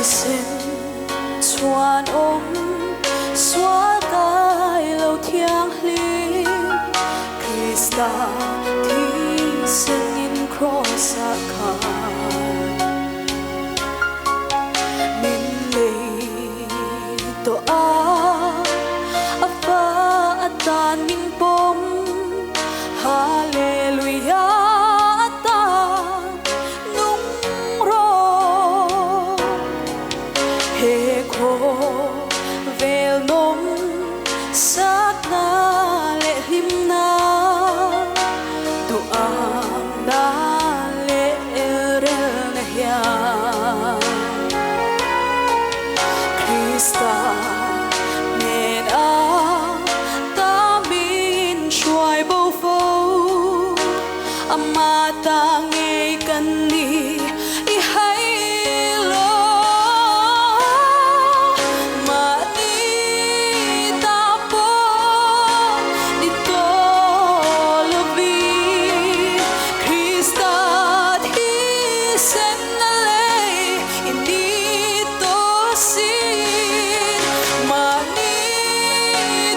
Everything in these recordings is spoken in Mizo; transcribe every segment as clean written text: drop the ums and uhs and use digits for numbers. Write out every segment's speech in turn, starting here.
Thisen chuan awm sual kai lo thianghlim Krista thisen in kraws ah khan min lei tawh a, a fa atan min pawm Hallelujah atan nung rawh. He khawvel nawm sakna leh hlimna duhangna leh elrelna hian Krista hnena tamin hruai bo fo. Amah ta ngei kan ni i hai lo. Mahni ta pawh ni tawh lovin Krista thisen a lei i ni tawh sin. Mahni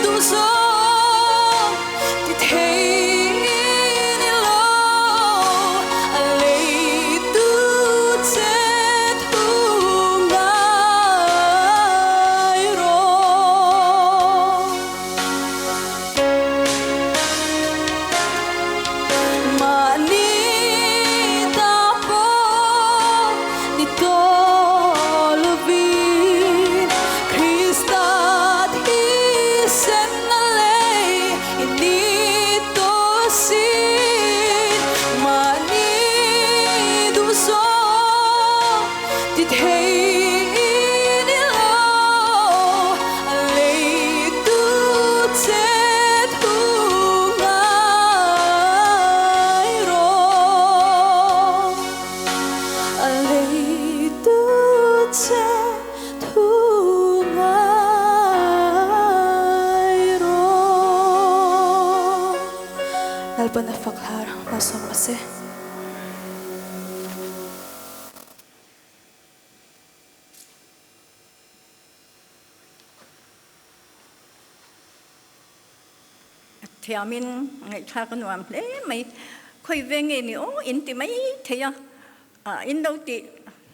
duhzawng ti thei ni lo, a lei tu che thu ngai rawh. Mahni ta pawh ni tawh lovin Krista thisen a lei i ni tawh sin. Mahni duhzawng ti thei ni lo, a lei tu che thu ngai rawh. A lei tu che thu ngai rawh. Lalpan a fak hlar malsawm rawh se. Thiamin ngaihthlak a nuam hle mai. Khawi ve nge ni aw in ti mai thei a, in lo tih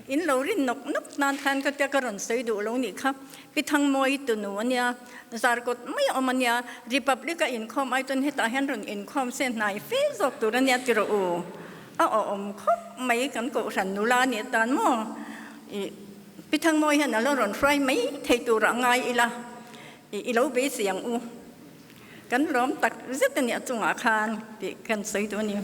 in lo rin nawk nawk nan khan ka tia ka rawn sawi duh lo nih kha. Pi Thangmawi tunu a nia, Zarkawt mai a awm a nia, Republic a inkhawm ai chuan hetah hian rawn inkhawm se hnai fe zawk tur a nia ti rawh u. A awm khawp mai kan kohhran nula a nih atan maw i Pi Thangmawi hian a lo rawn hruai mai thei tur a ngai ila i lo beisei ang u. Kan lawm tak zet a nih a chungah khan tih kan sawi duh a ni.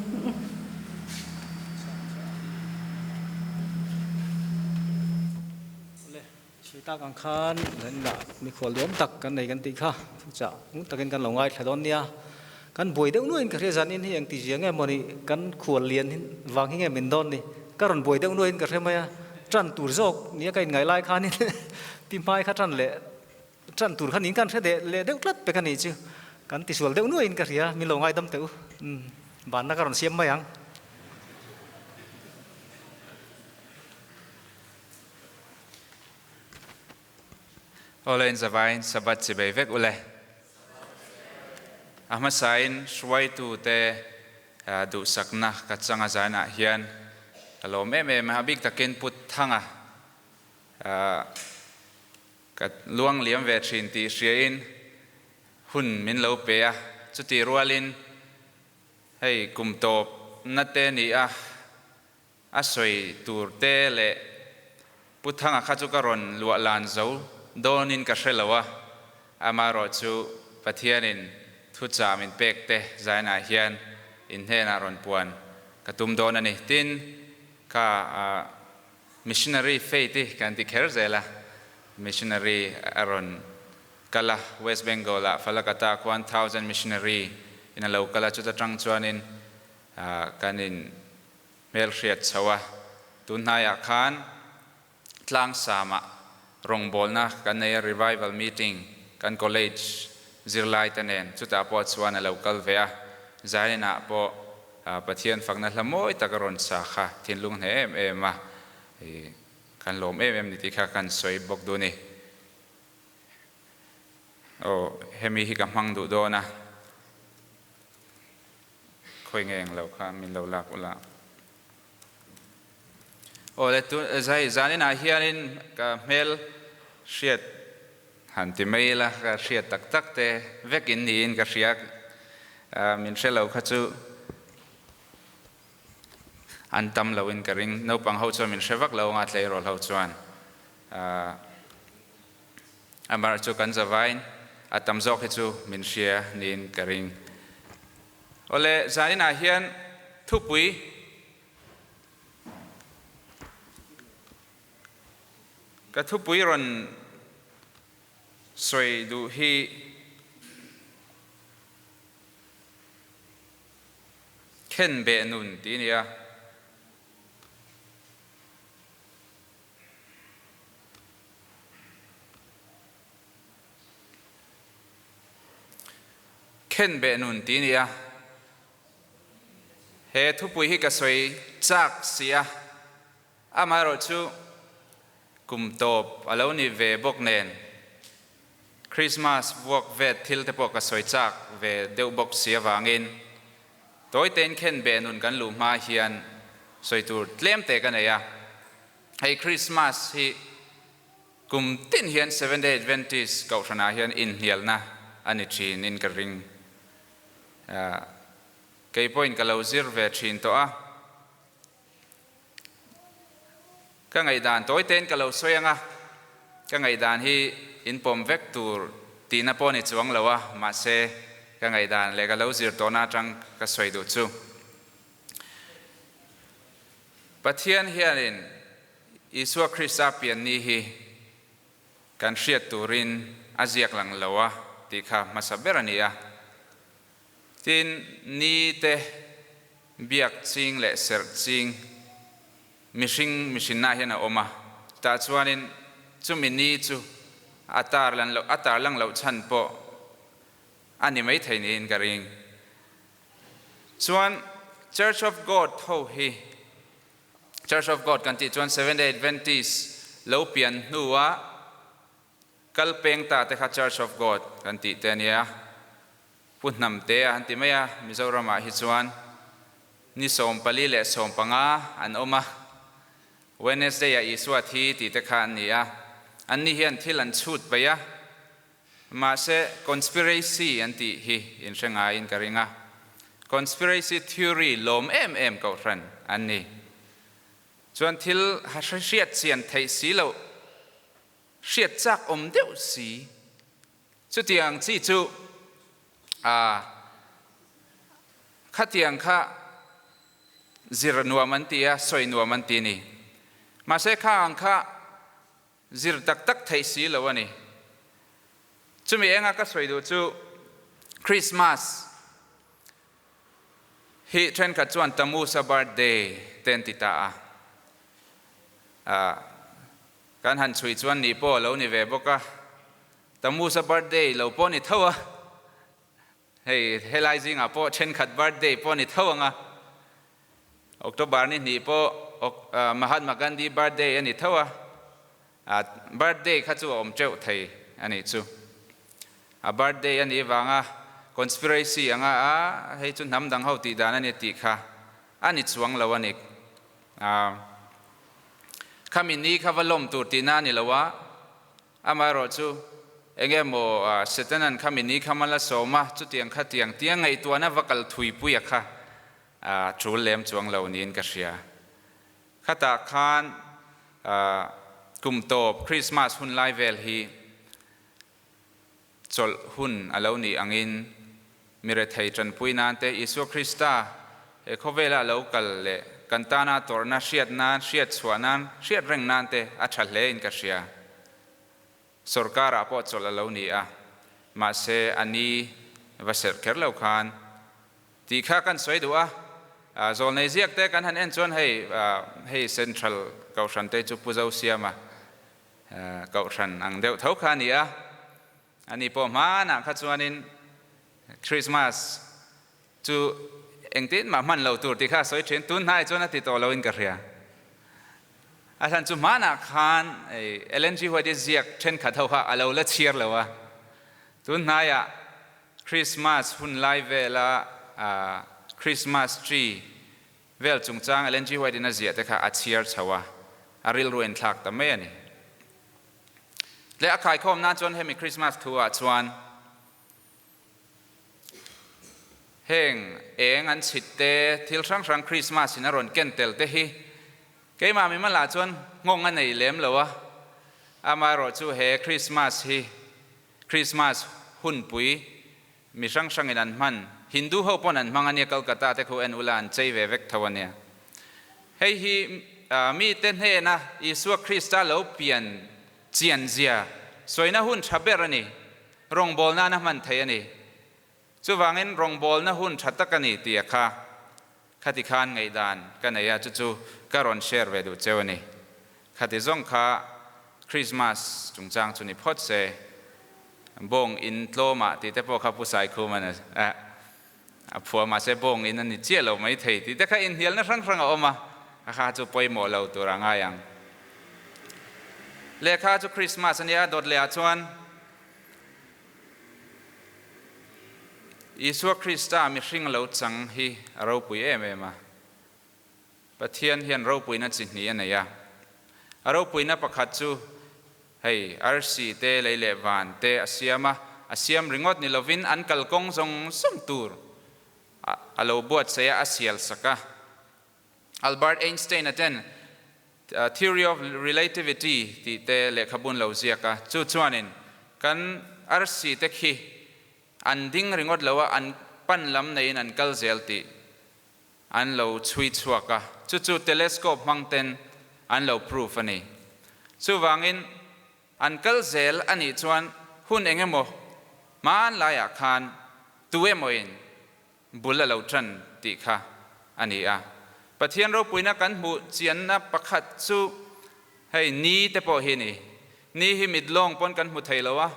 Awle, sawi tak ang khan kan inah mikhual duam tak kan nei kan tih kha chah ngun takin kan lo ngaithla dawn nia. Kan buai deuh nuaiin ka hria zanin hi engti zia nge maw ni kan khual lian vang hi nge min dawn ni. Ka rawn buai deuh nuaiin ka hre mai a, tan tur zawk nia ka inngaih lai khanin pi hmai kha tan leh tan tur kha niin kan hre deh leh deuh tlat pek a nih chu. Kan tisual deuh nuaiin ka hria, min lo ngaidam teh u. Banna ka rawn siam mai ang. Awle in zavaiin Sabbath chibei vek ule. A hmasain hruaitute duhsakna ka changa zainah hian ka lawm em em a, a bik takin Pu Thanga ka luang liam ve thin tih hriain hun min lo pe a, chutih rualin hei kum tawpna te ni a, A sawi tur te leh Pu Thanga kha chu ka rawn luah lan zo dawnin ka hre lo a, amaherawh chu Pathianin thuchah min pek te zainah hian in hnenah rawn puan ka tum dawn a ni. Tin, kha missionary faith i kan ti kher zel a, missionary a rawn kal a, West Bengal ah Falakata khuan thousand missionary in a lo kal a, chuta tang chuanin Kan in hmelhriat chho a, tun hnaiah khan Tlangsama rawngbawlna kan nei a, revival meeting kan college zirlai te nen chutah pawh chuan a lo kal ve a, Zainah pawh Pathian fakna hla mawi tak a rawn sa kha thinlung hneh em em a. Kan lawm em em ni tih kha kan sawi bawk duh a ni. Aw, hemi hi ka hmang duh dawn a, khawi nge eng lo kha min lo lak ula. Aw le, tun zai zaninah hianin ka hmel hriat han ti mai ila, ka hriat tak tak te vek in niin ka hria, min hre lo kha chu An tam lo in ka ring. Naupang ho chuan min hre vak lo anga tleirawl ho chuan amaherawh chu kan zavain a tam zawk hi chu min hria niin ka ring. Awle zaninah hian thupui ka thupui rawn sawi duh hi Khen beh nun tih a ni a. Khen beh nun tih a ni a. He thupui hi ka sawi chak si a, amaherawhchu kum tawp a lo ni ve bawk nen. Christmas vuak vet thil te pawh ka sawi chak ve deuh bawk si avangin tawi tein khen beh nun kan luh hma hian sawi tur tlem te ka nei a. Hei Christmas hi kum tin hian Seventh Day Adventist kohhranah hian inhnialna a ni thin in ka ring. Kei pawhin ka lo zir ve thin tawh a. Ka ngaihdan tawi tein ka lo sawi ang a, ka ngaihdan hi in pawm vek tur tihna pawh ni chuang lo a, mahse ka ngaihdan leh ka lo zir tawhna atang ka sawi duh chu. Pathian hianin Isua Krista pian ni hi kan hriat turin a ziak lang lo a tih kha hmasa ber a ni a. Tin, ni te biak ching leh serh ching mihring mihrinna hian a awm a, tah chuanin chumi ni chu a tarlan loh a tarlang loh chhan pawh a ni maithei niin ka ring. Chuan Church of God ho hi Church of God kan tih chuan Seventh Day Adventist lo pian hnua Kal peng ta te kha Church of God kan tih te a nia. Pu Hnam te a han ti mai a, Mizoram ah hi chuan ni 45 an awm a. Wednesday ah Isua thi tih te kha an ni a. An ni hian thil an chhut paih a. Mahse conspiracy an tih hi in hre ngaiin ka ring a. Conspiracy theory lawm em em kohhran an ni. Chuan thil hriat chian theih si loh Hriat chak awm deuh si. Chutiang chi chu a khatiang kha zir nuam an ti a, sawi nuam an ti a ni. Mahse kha ang kha zir tak tak theih si lo a ni. Chumi enga ka sawi duh chu Christmas hi thenkhat chuan Tamusa birthday te an ti ta a. Kan han chhui chuan ni pawh a lo ni ve bawk a, Tamusa birthday lo pawh ni tho a, hei helai zingah pawh thenkhat birthday pawh ni tho ang a, October ni hnih pawh Mahatma Gandhi birthday a ni tho a, birthday kha chu a awm teuh thei a nih chu. A birthday a nih vanga conspiracy anga a hei chu hnam dang ho tih dan a ni tih kha a ni chuang lo a ni. Khami ni kha va lawm tur tihna a ni lo a, amaherawh chu enge maw Setanan khami ni kha mal a sawm a, chutiang kha tiang tia ngaihtuahna va kal thuipuia kha tul lem chuang lo niin ka hria. Khatah khan kum tawp Christmas hun lai vel hi Chawlh hun a lo nih angin mi rethei tanpui nan te Isua Krista he khawvela a lo kal leh kan tana tawrhna hriat nan, hriat chhuah nan, hriat reng nan te a tha hle in ka hria. Sorkarah pawh chawlh a lo ni a, mahse a ni va serh kher lo khan tih kha kan sawi duh a. Zawlnei ziak te kan han en chuan hei hei Central Kohhran te chu Pu Zosiama Kohhran ang deuh tho kha a ni a, ani pawh hmanah kha chuanin Christmas chu engtin mah hman lo tur tih kha a sawi thin, tun hnai chuan a ti tawh loin ka hria. A hlan chu hmanah khan Ellen G. White-i ziak thenkhat ho kha a lo la chhiar lo a. Tun hnaiah Christmas hun lai vela Christmas tree vel chungchang Ellen G. White-in a ziah te kha a chhiar chho a, a rilru a inthlak ta mai a ni. Tle a khaikhawm nan chuan hemi Christmas thu ah chuan heng eng an chhit te, thil hrang hrang Christmas in a rawn ken tel te hi keimah mimal ah chuan nghawng a nei lem lo a, amaherawh chu he Christmas hi Christmas hunpui mi hrang hrangin an hman, Hindu ho pawn an hmang a nia, Calcutta te khu en ula an chei ve vek tho a nia. Hei hi mite hnena Isua Krista lo pian chian zia sawina hun tha ber a ni, rawngbawlna nana hman thei a ni. Chuvangin rawngbawlna hun tha tak a ni tih a kha khati khan ngaihdan ka nei a, chu chu ka rawn share ve duh cheu a ni. Khati zawng kha Christmas chungchang chu ni phawt se, bawng in tlawmah tih te pawh kha Pu Saikhuman a phuah mahse bawng in a ni chiah lo mai thei tih te kha inhnialna hrang hrang a awm a, a kha chu pawimawh lo tur a ngai ang. Lehkha chu Christmas a nia, dawt lehah chuan Isua Krista mihring lo chang hi a ropui em em a. Pathian hian ropuina chi hnih a nei a. A ropuina pakhat chu hei arsi te, lei leh van te a siam a, a siam ringawt ni lovin an kalkawng zawng zawng tur a lo buatsaih a, a sial sak a. Albert Einstein-a ten Theory of Relativity tih te lehkhabun lo ziak a, chu chuanin kan arsi te khi an ding ringawt lo a, an pan lam neiin an kal zel tih an lo chhui chhuak a, chu chu telescope hmang ten an lo proof a ni. Chuvangin an kal zel a nih chuan hun eng emaw hmanlaiah khan tu emawin bul a lo tan tih kha a ni a. Pathian ropuina kan hmuh chianna pakhat chu hei ni te pawh hi a ni. Ni hi mit lawng pawn kan hmu thei lo a,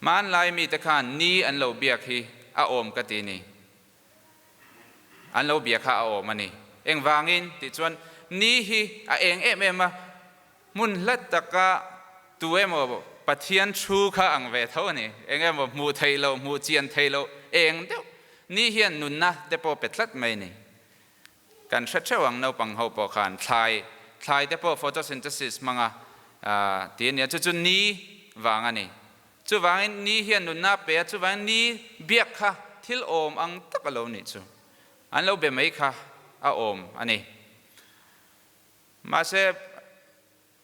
hmanlai mite khan ni an lo biak hi a awm ka ti ni. An lo bia kha a awm a ni. Engvangin tih chuan ni hi a eng em em a, hmun hla taka tu emaw Pathian thu kha ang ve tho a ni. Eng emaw hmuh theih loh, hmuh chian theih loh eng deuh ni hian nunna te pawh pe tlat mai a ni. Kan hre theuh ang naupang ho pawh khan thlai, thlai te pawh photosynthesis hmanga ti a nia, chu chu ni vang a ni. Chuvangin ni hian nunna a pe a, chuvangin ni biak kha thil awm ang tak a lo nih chu. An lo be mai kha a awm a ni. Mahse,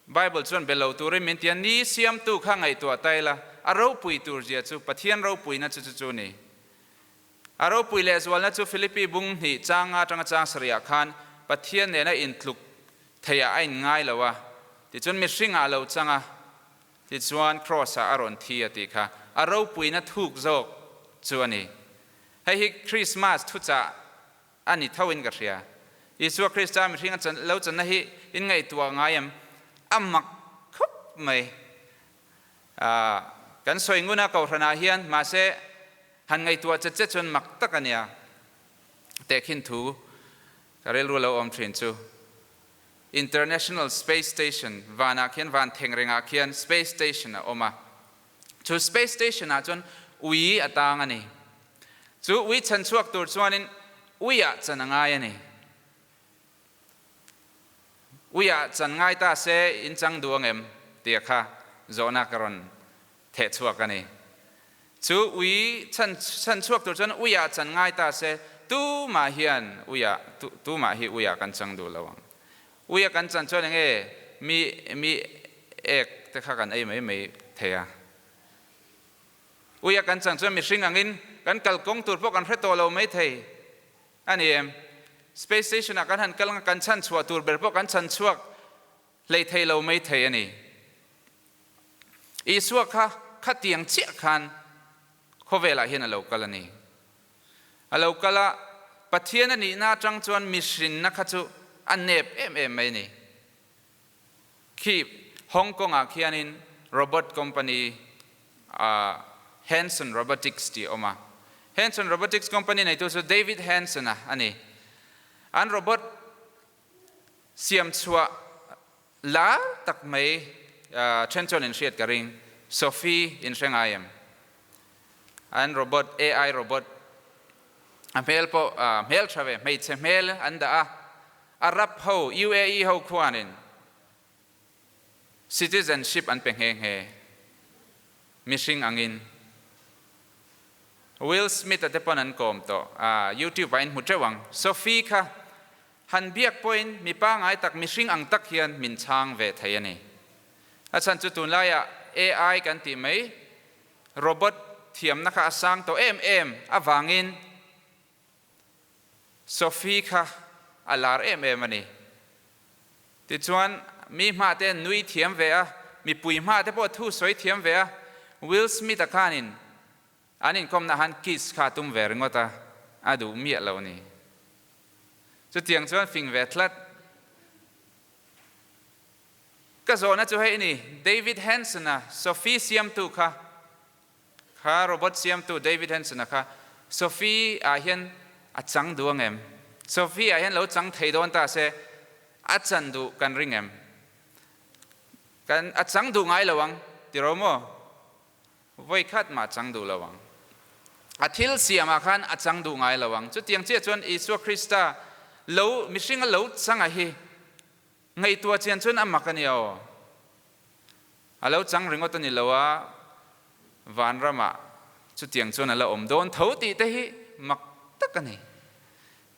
Bible chuan be lo turin min ti a, ni siamtu kha ngaihtuah ta ila, a ropui tur zia chu, Pathian ropuina chu chu chu ni. A ropui lehzualna chu Philippi bung hnih changa atanga chang sarihah khan Pathian nena intluk theiah a inngai lo a, tichuan mihringah a lo chang a, Tichuan Kraws-ah a rawn thi a tih kha a ropuina thuk zawk chu a ni. Hei hi Krismas thuchah a ni tho in ka hria. Isua Krista mihring a chan lo channa hi in ngaihtuah ngai em? A mak khawp mai. Kan sawi ngun a kohhranah hian mahse han ngaihtuah che che chuan mak tak a nia. Tehkhin thu ka rilru lo awm thin chu. International Space Station vanah khian van thengrengah khian Space Station a awm a. Chu Space Station ah chuan ui a tang a ni. Chu ui chhan chhuak tur chuanin uiah chan a ngai a ni. Uiah chan ngai ta se in chang duh angem tia kha zawhna ka rawn theh chhuak a ni. Chu ui chhan chhan chhuak tur chuan uiah chan ngai ta se, tumah hian uiah tu tumah hi uiah kan chang duh lo ang. Uia kan chan chuan enge mi mi ek te kha kan ei mai mai thei a. Uia kan chan chuan mihring angin kan kalkawng tur pawh kan hre tawh lo mai thei a ni em? Space station ah kan han kal anga kan chhan chhuah tur ber pawh kan chhan chhuak hlei thei lo mai thei a ni. Isua kha khatiang chiah khan khawvelah hian a lo kal a ni. A lo kal a, Pathian a nihna atang chuan mihrinna kha chu a nep em em mai a ni. Khi Hong Kong-ah khianin robot company Hanson Robotics tih a awm a. Hanson Robotics company neitu chu David Hanson-a a ni. An robot siam chhuah. lar tak mai then chuan in hriat ka ring, Sophie in hre ngai em? An robot, AI robot, a hmel pawh hmel tha ve, hmeichhe hmel an dah a, Arab ho, UAE ho khuanin citizenship an pe nghe nghe, mihring angin. Will Smith-a te pawn an kawm tawh, YouTube ah in hmu teuh ang. Sophie kha han biak pawhin mi pangai tak, mihring ang tak hian min chhang ve thei a ni. A chhan chu tunlaiah AI kan tih mai, robot thiamna kha a sang tawh em em avangin Sophie kha a lar em em a ni. Tichuan, mi hmah te nui thiam ve a, mipui hmah te pawh thu sawi thiam ve a, Will Smith-a khanin an inkawmna han kiss kha a tum ve ringawt a, a duh miah lo a ni. Chutiang chuan fing ve tlat. Ka zawhna chu hei a ni, David Hanson-a Sophie siamtu kha, kha robot siamtu David Hanson-a kha Sophie ah hian a chang duh ang em? Sophie ah hian lo chang thei dawn ta se, a chan duh kan ring em? Kan a chang duh ngai lo ang, ti ro maw? Vawi khat mah a chang duh lo ang. A thil siamah khan a chang duh ngai lo ang. Chutiang chiah chuan Isua Krista lo mihringa lo changa hi Ngaihtuah chian chuan a mak a nia aw. A lo chang ringawt a ni lo a, vanramah chutiang chuan a la awm dawn tho tih te hi mak tak a ni.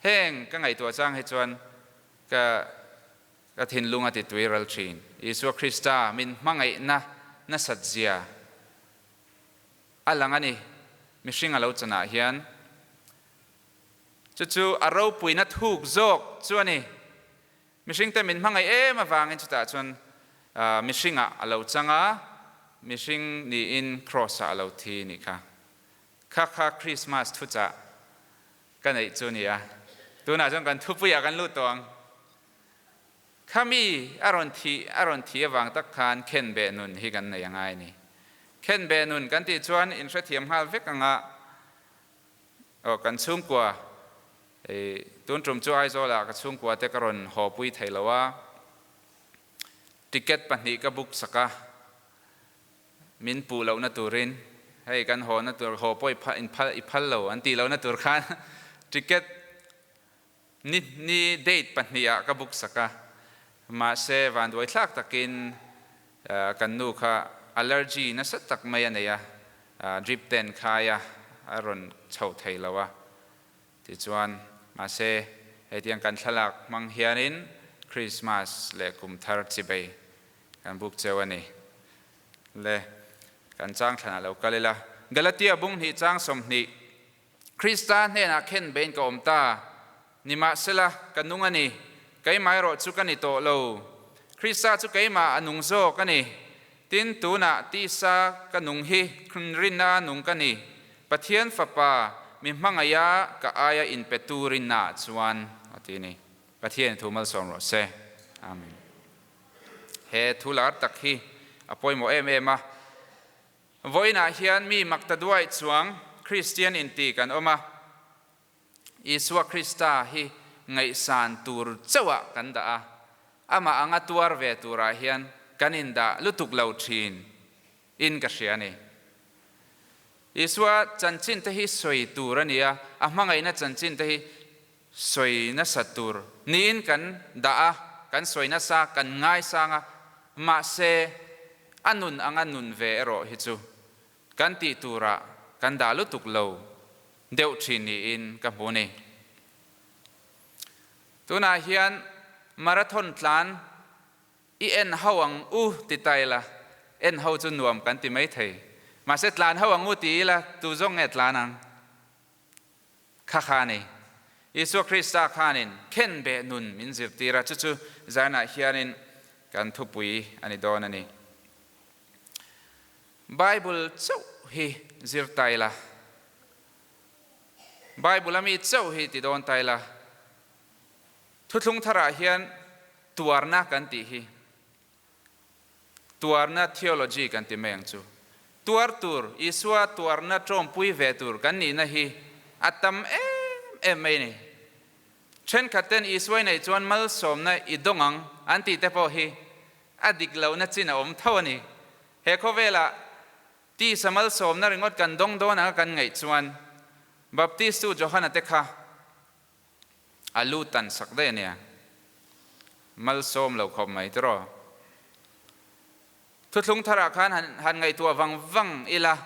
Heng ka ngaihtuah chang hi chuan ka ka thinlung a ti tui ral thin. Isua Krista min hmangaihna nasat zia a lang a ni mihring a lo chanah hian. Chu chu a ropuina thuk zawk chu a ni. Mihringte min hmangaih em avangin chutah chuan mihringah a lo chang a, mihring niin Kraws-ah a lo thi nih kha. Kha kha Krismas thuchah ka neih chu a ni a, tunah chuan kan thupuiah kan lut tawh ang. Kha mi a rawn thih a rawn thih avang tak khan khenbeh nun hi kan nei a ngai a ni. Khenbeh nun kan tih chuan inhrethiam nghal vek anga Aw kan chhungkua i tun tum chu Aizawl ah ka chhungkua te ka rawn haw pui thei lo a, ticket pahnih ka book sak a, min puh loh na turin hei kan haw na tur haw pawh i phal in phal i phal lo an tih loh na tur khan ticket ni ni date pahnih ah ka book sak a, mahse vanduai thlak takin Kan nu kha allergy nasa tak mai a nei a, drip ten khai a, a rawn chho thei lo a. Tichuan, mahse, hetiang kan thlalak hmang hianin Christmas leh kum thar chibei kan buk cheu a ni. Le, kan chang thlanah lo kal ila. Galatia bung hnih chang 20, Krista hnenah khen bein ka awm ta. Nimahsela, ka nung a ni. Keimah erawh chu ka ni tawh lo. Krista chu keimah a nung zawk a ni. Tin, tunah tisa ka nung hi rinna nung ka ni. Pathian Fapa, mi hmangaiha ka aia inpetu rinnaah chuan, a ti a ni. Pathian thu malsawm rawh se. Amen. He thu lar tak hi a pawimawh em em a. Vawiinah hian mi mak ta duai chuang Kristian inti kan awm a. Isua Krista hi ngaihsan tur chauhah kan dah a, amah anga tuar ve turah hian kan indah lutuk lo thin in ka hria a ni. Isua chanchin te hi sawi tur a ni a, a hmangaihna chanchin te hi sawi nasa tur niin kan dah a, kan sawi nasa, kan ngaisang a, mahse a nun anga nun ve erawh hi chu kan tih turah kan dah lutuk lo deuh thin niin ka hmu a ni. Tunah hian marathon tlan i en ho ang u ti ta ila, en ho chu nuam kan ti mai thei. Mahse tlan ho ang u ti ila tu zawng nge tlan ang? Kha kha a ni. Isua Krista khanin khenbeh nun min zirtir a, chu chu zanah hianin kan thupui a ni dawn a ni. Bible chauh hi zir ta ila, Bible a mi chauh hi ti dawn ta ila, Thuthlung tharah hian tuarna kan tih hi, tuarna theology kan ti mai ang chu. Tuar tur, Isua tuarna tawmpui ve tur kan nihna hi a tam em em mai a ni. Thenkhat ten Isua i neih chuan malsawmna i dawng ang an tih te pawh hi. A dik lohna chin a awm tho a ni. He khawvelah tisa malsawmna ringawt kan dawng dawn anga kan ngaih chuan Baptistu Johana te kha a lu tan sak daih a nia. Malsawm lo khawp mai tiraw? Thuthlung tharah khan han ngaihtuah vang vang ila,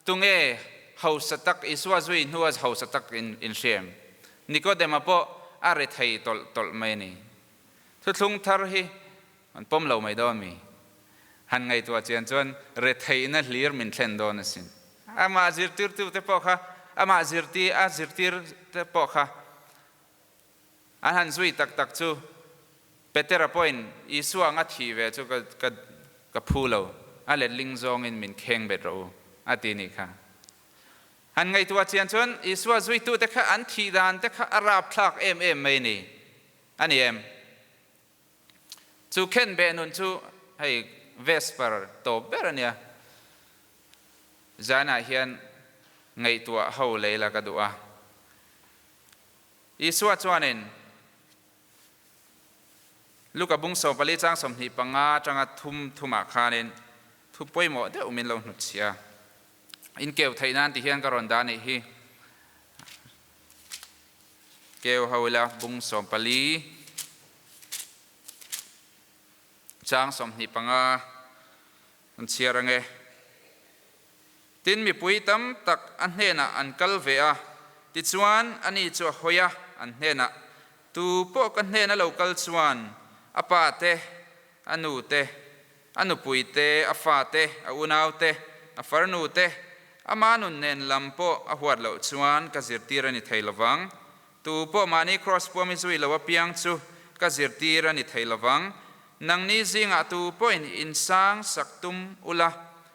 tunge hausa tak Isua zui hnua hausa tak inhriam? Nikodema pawh a rethei tawlh tawlh mai a ni. Thuthlung thar hi an pawm lo mai dawn mi? Han ngaihtuah chian chuan retheihna hlir min thlen dawn asin. Amah zirtirtute pawh kha, amah zirti a zirtirte pawh kha an han zui tak tak chu Petera pawhin Isua anga thih ve chu ka ka ka phu lo, a letling zawngin min kheng bet rawh u, a ti nih kha. Han ngaihtuah chian chuan Isua zuitute kha an thih dan te kha a rapthlak em em mai ni. A ni em? Chu khenbeh nun chu hei Vesper tawp ber a nia. Zanah hian ngaihtuah ho lei la ka duh a. Isua chuanin Luka bung 14 chang 25 atanga thum thumah khanin thu pawimawh deuh min lo hnutchhiah a. Inkeu theih nan ti hian ka rawn dah anih hi. Keu ho ila bung 14 chang 25 an chhiar ange. Tin mipui tam tak a hnenah an kal ve a, tichuan ani chu a hawi a, an hnenah, Tu pawh ka hnena lo kal chuan a pa te, a nu te, a nupui te, a fa te, a unau te, a farnu te, ama nun nen lam pawh a huat loh chuan ka zirtir a ni thei lovang. Tu pawh mahni kraws puam i zui lo apiang chu ka zirtir a ni thei lovang. Nangni zingah tu pawhin insang sak tum ula,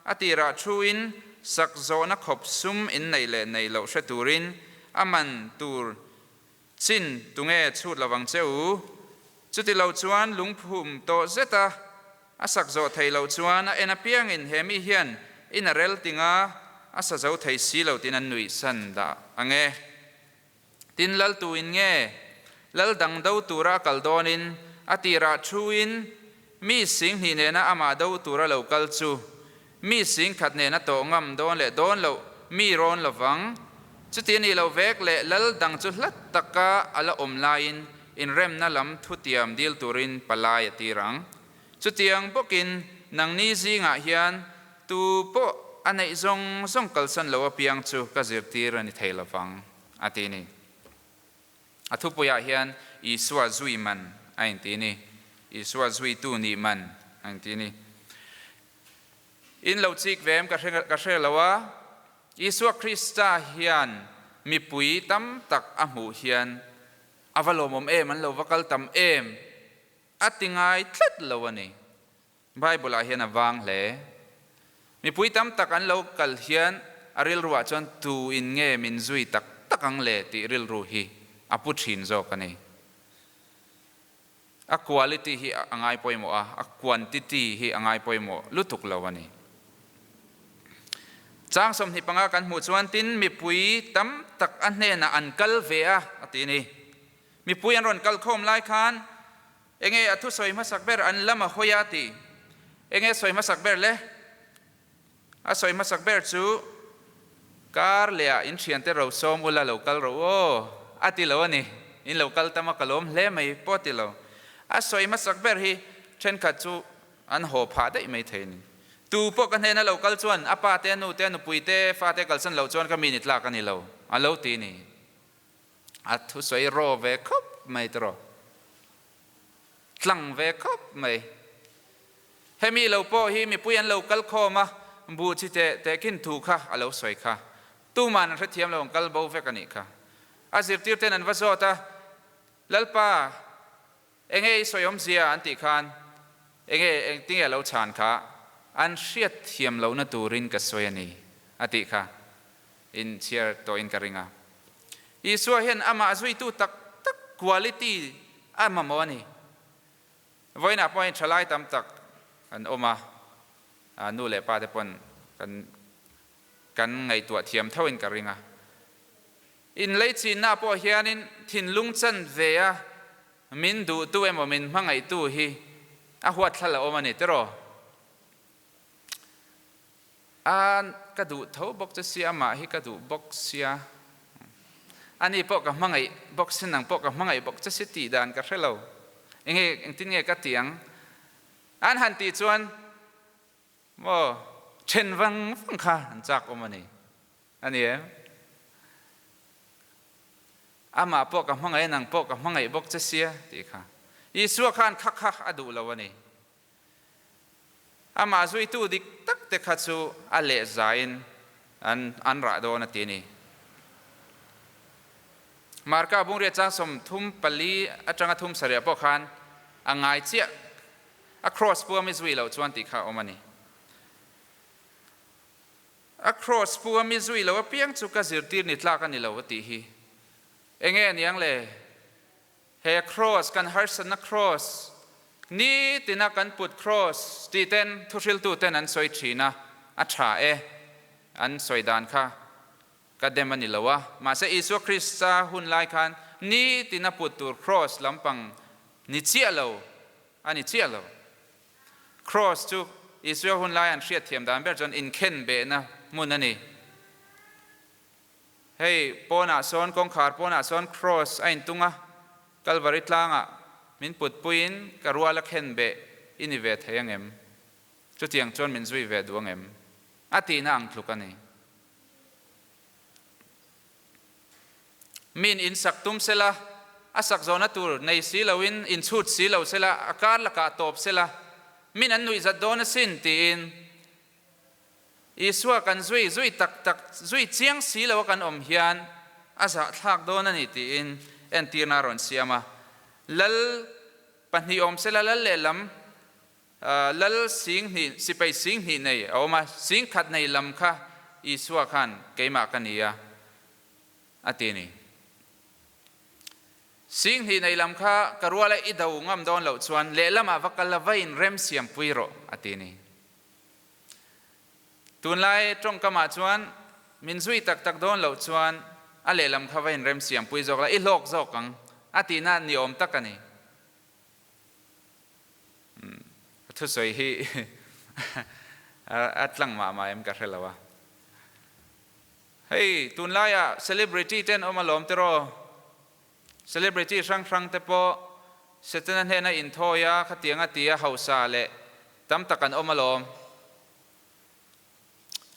a tirah thuin sak zawhna khawp sum inneih leh neih loh hre turin a man tur Chin, tunge chhut lovang che u? Chuti lo chuan lungphum tawh zeta a sak zawh thei loh chuan a en apiangin he mi hian in a rel tinga a sa zo thei si lo tin an nuih san dah ang e. Tin lal tu in nge lal dang do tura a kal dawnin a tirah thuin mi singhnih nena amah do tura lo kal chu Mi singkhat nena tawh ngam dawn leh dawn loh mi rawn lovang. Chuti a nih loh vek leh lal dang chu hlat taka a la awm laiin inremna lam thutiam dil turin palai a tir ang. Chutiang bawkin nangni zingah hian tu pawh a neih zawng zawng kalsan lo apiang chu ka zirtir a ni thei lovang, a ti ni. A thupuiah hian Isua zui man a inti ni. Isua zuitu nih man a inti ni. In lo chik ve em ka hre ka hre lo a, Isua Krista hian mipui tam tak a hmuh hian a va lawmawm em, an lo va kal tam em a ti ngai tlat lo a ni. Bible ah hian a vang hle. Mipui tam tak an lo kal hian a rilruah chuan tu in nge min zui tak tak ang le tih rilru hi a pu thin zawk a ni. A quality hi a ngai pawimawh a, a quantity hi a ngai pawimawh lutuk lo a ni. Chang 25 kan hmuh chuan tin mipui tam tak a hnenah an kal ve a, a ti a ni. Mipui an rawn kal khawm lai khan enge a thusawi hmasak ber an lam a hawi a ti. Enge sawi hmasak ber le? A sawi hmasak ber chu, Kar lehah in thiante ro sawm ula lo kal rawh u aw, a ti lo a ni. In lo kal tam a ka lawm hle mai pawh a ti lo. A sawi hmasak ber hi thenkhat chu an haw phah daih mai thei a ni. Tu pawh ka hnena lo kal chuan a pa te, a nu te, a nupui te, fa te kalsan loh chuan ka mi ni tlak a ni lo, a lo ti a ni. A thusawi raw ve khawp mai tiraw. Tlang ve khawp mai. Hemi lo pawh hi mipui an lo kal khawm a, buh chi teh teh khin thu kha a lo sawi kha. Tuman an hrethiam lo an kal bo vek a nih kha. A zirtir ten an va zawt a, Lalpa, enge i sawi awmzia an tih khan enge engtinge a lo chhan kha? An hriatthiam lohna turin ka sawi a ni a tih kha in chhiar tawhin ka ring a. Isua hian amah zuitu tak tak quality a mamawh a ni. Vawiinah pawh hian thalai tam tak an awm a, nu leh pa te pawn kan kan ngaihtuah thiam thoin ka ring a. Inleichinna pawh hianin thinlung chan ve a min duhtu emaw min hmangaihtu hi. A huatthlal a awm a ni tiraw? A ka duh tho bawk che sia, amah hi ka duh bawk sia. Ani pawh ka hmangaih bawk si, nang pawh ka hmangaih bawk che si tih dan ka hre lo. Enge engtin nge ka ti ang? An han tih chuan maw then vang vang kha an chak awm a ni. A ni em? Amah pawh ka hmangaih a, nang pawh ka hmangaih bawk che sia tih kha. Isua khan kha kha a duh lo a ni. Amah zuitu dik tak te kha chu a lehzain an an rah dawn a ti a ni. Marka bungriat chang 34 atanga thum sarih pawh khan a ngai chiah a cross pu ami zui loh chuan tih kha a awm a ni. A cross pu ami zui loh apiang chu ka zirtir ni tlak a ni lo a tih hi enge a niang le? He Kraws, kan harsatna kraws, nitina kan put kraws tih ten thuhriltu ten an sawi thin a, a tha e, an sawi dan kha ka dem a ni lo a. Mahse Isua Krista hun lai khan nitina put tur kraws lampang ni chiah lo a ni chiah lo. Kraws chu Isua hun lai an hriatthiam dan ber chuan inkhenbehna hmun a ni. Hei pawnah sawn kawngkhar pawnah sawn Kraws a intung a, Kalvari tlangah min putpuiin ka rual a khen beh i ni ve thei angem? Chutiang chuan min zui ve duh angem? A tihna ang tluk a ni. Min insak tum sela, a sak zawhna tur nei si loin inchhut si lo sela, a kar lakah tawp sela, min an nuihzat dawn asin tiin Isua kan zui zui tak tak zui chiang si lo a kan awm hian a zahthlak dawn a ni tiin entirna a rawn siam a. Lal pahnih awm sela lal lehlam lal singhnih sipai singhnih nei a awm a, singkhat nei lam kha Isua khan keimah ka ni a a ti a ni. Singhnih nei lam kha ka ruala i do ngam dawn loh chuan lehlamah va kal la va inrem siampui rawh a ti a ni. Tunlai tawngkamah chuan min zui tak tak dawn loh chuan a lehlam kha va inremsiampui zawk la, i hlawk zawk ang a tihna ni awm tak a ni. Ka thusawi hi a tlang mah mah em ka hre lo a. Hei tunlaiah celebrity te an awm alawm tiraw? Celebrity hrang hrang te pawh Setana hnena inthawi a, khatiang a ti a hausa leh tam tak an awm alawm.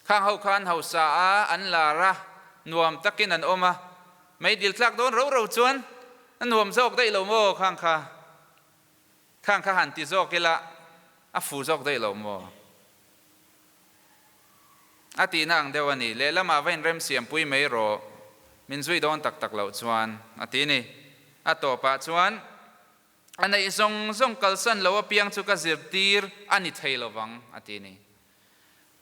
Khang ho kha an hausa a, an lar a, nuam takin an awm a, meidil tlak dawn ro ro chuan a nuam zawk daih lo maw khang kha? Khang kha han ti zawk ila a fu zawk daih lo maw? A tihna ang deuh a ni. Lehlamah va inremsiampui mai rawh, min zui dawn tak tak loh chuan, a ti ni. A tawpah chuan, A neih zawng zawng kalsan lo apiang chu ka zirtir a ni thei lo vang, a ti ni.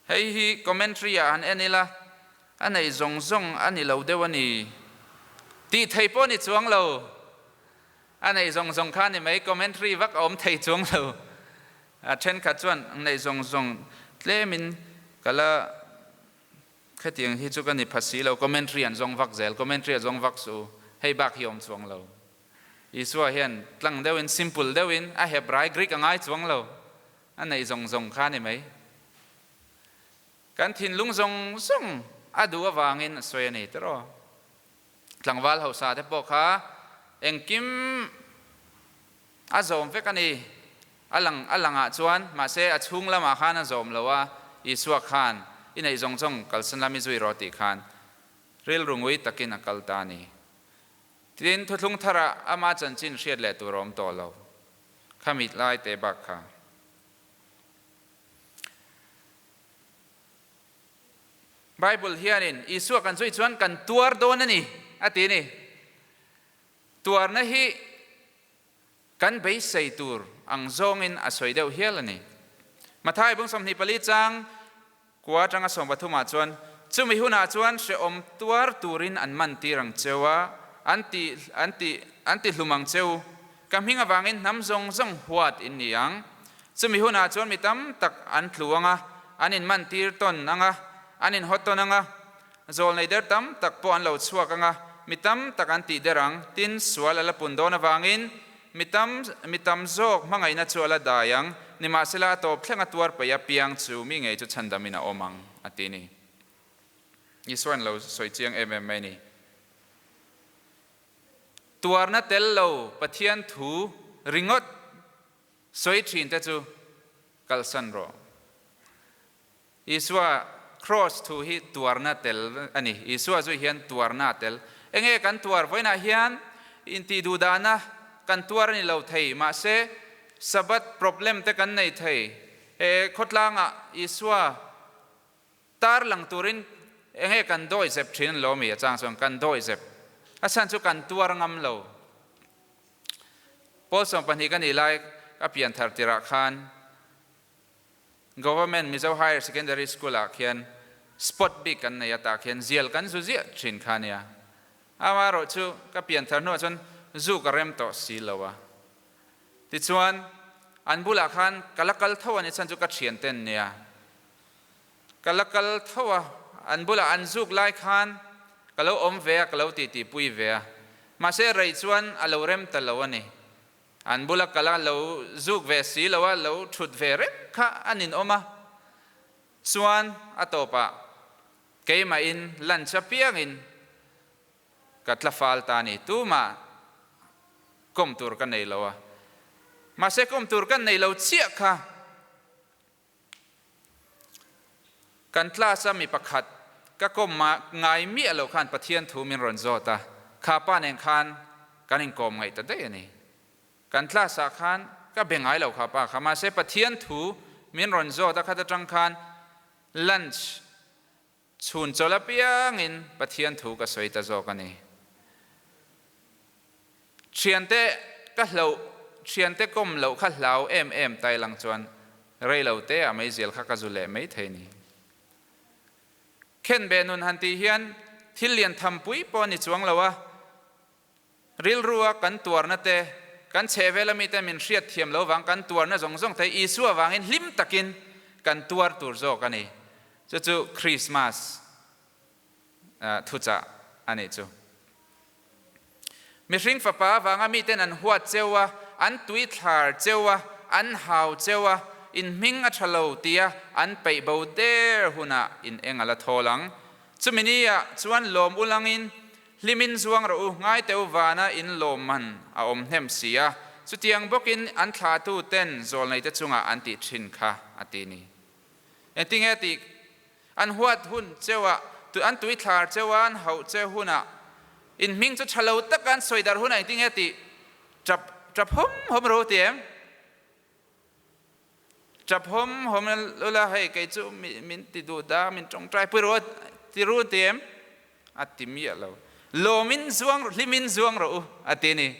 Hei hi commentary-ah han en ila, a neih zawng zawng a ni lo deuh a ni tih thei pawh ni chuang lo. A neih zawng zawng kha a ni mai, commentary vak a awm thei chuang lo. A thenkhat chuan neih zawng zawng tlemin ka la khatiang hi chu ka ni pha si lo, commentary an zawng vak zel, commentary a zawng vak su, hei bak hi awm chuang lo. Isua hian tlang deuhin, simple deuhin a Hebrai, Greek a ngai chuang lo, a neih zawng zawng kha a ni mai. Kan thinlung zawng zawng a duh avangin a sawi a ni tiraw? Tlangval hausa te pawh kha engkim a zawm vek a ni. A lang a langah chuan, mahse a chhung lamah khan a zawm lo a, Isua khan, I neih zawng zawng kalsan lam i zui rawh tih khan rilru ngui takin a kal ta a ni. Tin, thuthlung tharah ama chanchin hriat leh tur a awm tawh lo. Khami lai te bak kha. Bible hianin Isua kan zui chuan kan tuar dawn a ni a ti a ni. Tuarna hi kan beisei tur ang zawngin a sawi deuh hial a ni. Matthai bung 24 chang kua atanga 13 ah chuan, Chumi hunah chuan hrehawm tuar turin an man tir ang cheu a, an ti an ti an ti hlum ang cheu. Ka hming avangin hnam zawng zawng huat in ni ang. Chumi hunah chuan mi tam tak an tlu ang a, an inmantir tawn ang a, an inhaw tawn ang a, zawlnei der tam tak pawh an lo chhuak ang a, mi tam tak an tih der ang, tin sual a la pun dawn avangin Mi tam, mi tam zawk hmangaihna chu a la dai ang, nimahsela a tawp thleng a tuar paih apiang chu mi ngei chu chhandamin a awm ang, a ti ni. Isua'n lo sawi chiang em em mai ni. Tuarna tel lo Pathian thu ringawt sawi thin te chu kalsan rawh. Isua Kraws thu hi tuarna tel a ni. Isua zui hian tuarna a tel. Enge kan tuar vawiinah hian intih duhdahna kan tuar a ni lo thei, mahse Sabbath problem te kan nei thei. He khawtlangah Isua tar lang turin enge kan dawihzep thin an lo mi a chang chuan kan dawihzep. A chhan chu kan tuar ngam lo. Paul 12 ka nih lai ka pian thar tirah khan Government Mizo Higher Secondary School ah khian spot bik kan nei a tah khian zial kan zu ziah thin kha nia. Amaherawh chu ka pian thar hnuah chuan zu ka rem tawh si lo a. Tichuan an bulah khan ka la kal tho a ni chhan chu ka thian ten nia. Ka la kal tho a, an bulah an zuk lai khan ka lo awm ve a, ka lo titi pui ve a. Mahse rei chuan a lo rem ta lo a ni. An bula kal a lo zuk ve si lo a, lo thut ve reng kha a ninawm a. Chuan a tawpah keimahin lunch apiangin ka tla fal ta a ni. Tumah kawm tur ka nei lo a. Mahse kawm tur ka nei lo chiah kha. Kan class a mi pakhat ka kawm ngai miah loh khan Pathian thu min rawn zawt a, kha pa nen khan kan inkawm ngaih ta daih a ni. Kan class ah khan ka be ngai lo kha pa kha, mahse Pathian thu min rawn zawt a khat atang khan lunch chhun chawlh apiangin Pathian thu ka sawi ta zawk a ni. Thiante ka hloh, thiante kawm loh kha hlau em em tai lang chuan rei lo te ah meizial kha ka zu leh mai thei ni. Khenbeh nun han tih hian thil lian tham pui pawh a ni chuang lo a, rilru a kan tuarna te, kan chhehvel ami te min hriat thiam lo vang kan tuarna zawng zawng te Isua vangin hlim takin kan tuar tur zawk a ni. Chu chu Krismas thuchah a nih chu. Mihring fapa avanga miten an huat cheu a, an tui thlar cheu a, an hau cheu a, in hming a tha lo tia an peih bo der hunah in eng a la thawl ang. Chumi ni ah chuan lawm ulangin hlimin zuang rawh u, ngaite u vana in lawm man a awm hnem si a, chutiang bawkin an thlahtu ten zawlneite chungah an tih thin kha a ti ni. Engtinge tih An huat hun cheuah, an tui thlar cheuha an hauh che hunah, in hming chu tha lo taka an sawi darh hunah engtin nge tih tap tap hawm hawm ro ti em? Tap hawm hawm ula hei kei chu min ti duh da, min tawngtai pui ro ti ru ti em? A ti miah lo. Lawmin zuang, hlimin zuang rawh u a ti ni.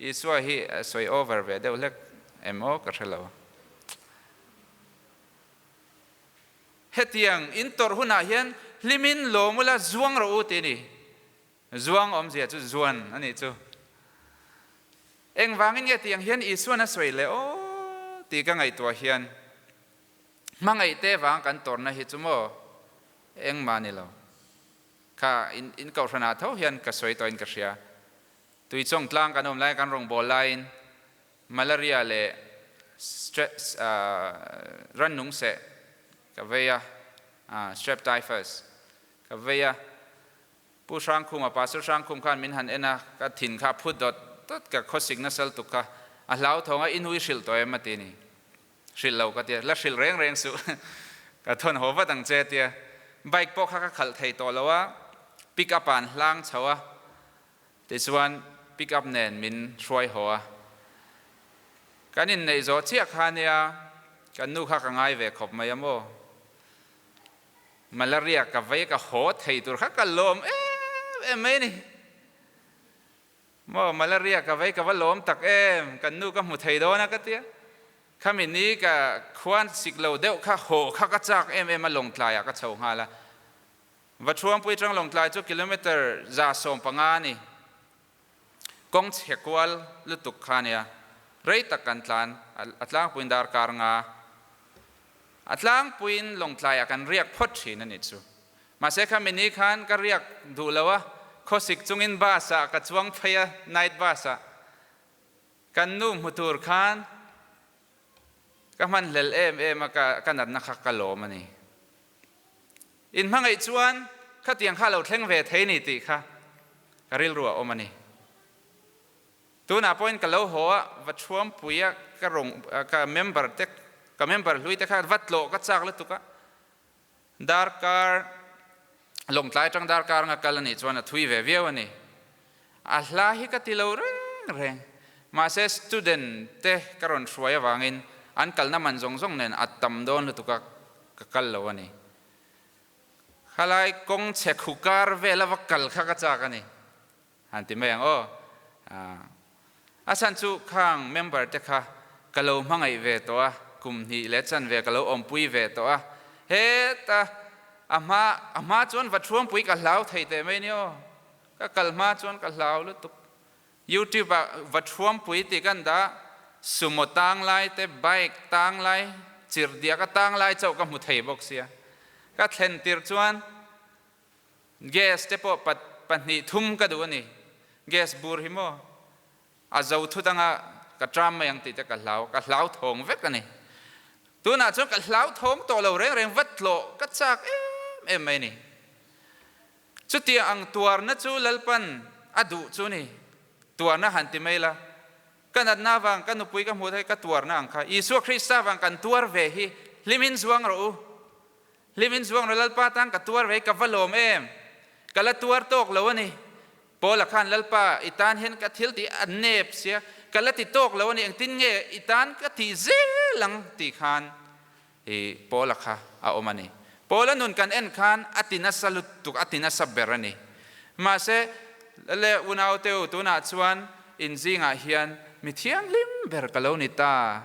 Isua hi a sawi over ve deuh hlek em aw ka hre lo. Hetiang in tawrh hunah hian hlimin lawm ula zuang rawh u ti a ni. Zuang awmzia chu zuan a nih chu. Engvangin nge tiang hian Isuan a sawi le aw tih ka ngaihtuah hian hmangaih te vang kan tawrhna hi chu maw engmah a ni lo. Kha in kohhranah tho hian ka sawi tawhin ka hria. Tuichawng tlang kan awm lai kan rawngbâwl laiin Malaria leh stress rannung seh ka vei a, strep typhus ka vei a. Pu Hrangkhuma, Pastor Hrangkhum khan min han en a, ka thin kha a phut dawt dawt, ka khawsik nasal tuk kha a hlauthawng a, i nui hrilh tawh em a ti ni. Hrilh lo ka ti a, la hrilh reng reng suh, ka thawn haw vat ang che a ti a. Bike pawh kha ka khalh thei tawh lo a, pick up ah an hlang chho a, Tichuan pick up nen min hruai haw a, kan inneih zawh chiah kha nia kan nu kha ka ngai ve khawp mai a maw? Malaria ka vei ka haw thei tur kha ka lawm em em mai a ni. Maw malaria ka vei ka va lawm tak em, kan nu ka hmu thei dawn a ka tia. Khami ni ka khuan sik lo deuh kha haw kha ka chak em em a lawngtlaiah ka chho nghal a. Va Thuampui atang Lawngtlai chu kilometre 150 a ni. Kawng chhe kual lutuk kha a nia. Rei tak kan tlan, a tlangpuiin darkar nga. A tlangpuiin Lawngtlaiah kan riak phawt thin a nih chu. Mahse kha mini khan ka riak duh lo a, khawsik chungin bus ah ka chuang phei a, night bus ah. Kan nu hmu tur khan ka hmanhlel em em a, ka natna kha ka lawm a ni. In hmangaih chuan khatiang kha a lo thleng ve thei ni tih kha ka rilru a awm a ni. Tunah pawhin ka lo haw a, va thuampui a, ka rawng ka member te ka member hlui te kha va tlawh ka chak lutuk a, darkar lawngtlai atang darkar anga kal a nih chuan a thui ve viau a ni. A hla hi ka ti lo reng reng, mahse student te ka rawn hruai avangin an kalna man zawng zawng nen a tam dawn lutuk a, ka kal lo a ni. Khalai kawng chhe khu kar vela va kal kha ka chak a ni. Han ti mai ang aw. A chhan chu khang member te kha ka lo hmangaih ve tawh a, kum hnih leh chanve ka lo awmpui ve tawh a, heta a hma a hma chuan va thuampui ka hlau thei teh mai ni aw, ka kal hma chuan ka hlau lutuk. YouTube ah va thuampui tih kan dah, sumo tang lai te, bike tang lai, chirhdiak a tang lai chauh ka hmu thei bawk sia. Ka thlen tir chuan Gas te pawh pat pahnih thum ka duh a ni. Gas bur hi maw a zo thut anga ka tram mai ang tih te ka hlau, ka hlau thawng vek a ni. Tunah chuan ka hlau thawng tawh lo reng reng vat tlawh ka chak em em mai a ni. Chutiang ang tuarna chu Lalpan a duh chu ni. Tuarna han ti mai la, ka natna vang ka nupui ka hmuh theih ka tuarna ang kha Isua Krista vang kan tuar ve hi hlimin zuang rawh u. Hlimin zuang rawh Lalpa tan ka tuar ve ka va lawm em? Ka la tuar tawk lo a ni. Paula khan Lalpa i tan hian ka thil tih a nep sia, ka la ti tawk lo a ni, engtin nge i tan ka tih zel ang tih khan i Paula kha a awm a ni. Paula nun kan en khan a ti nasa lutuk, a ti nasa ber a ni. Mahse, le unauteu tunah chuan in zingah hian mi thianghlim ber ka lo ni ta,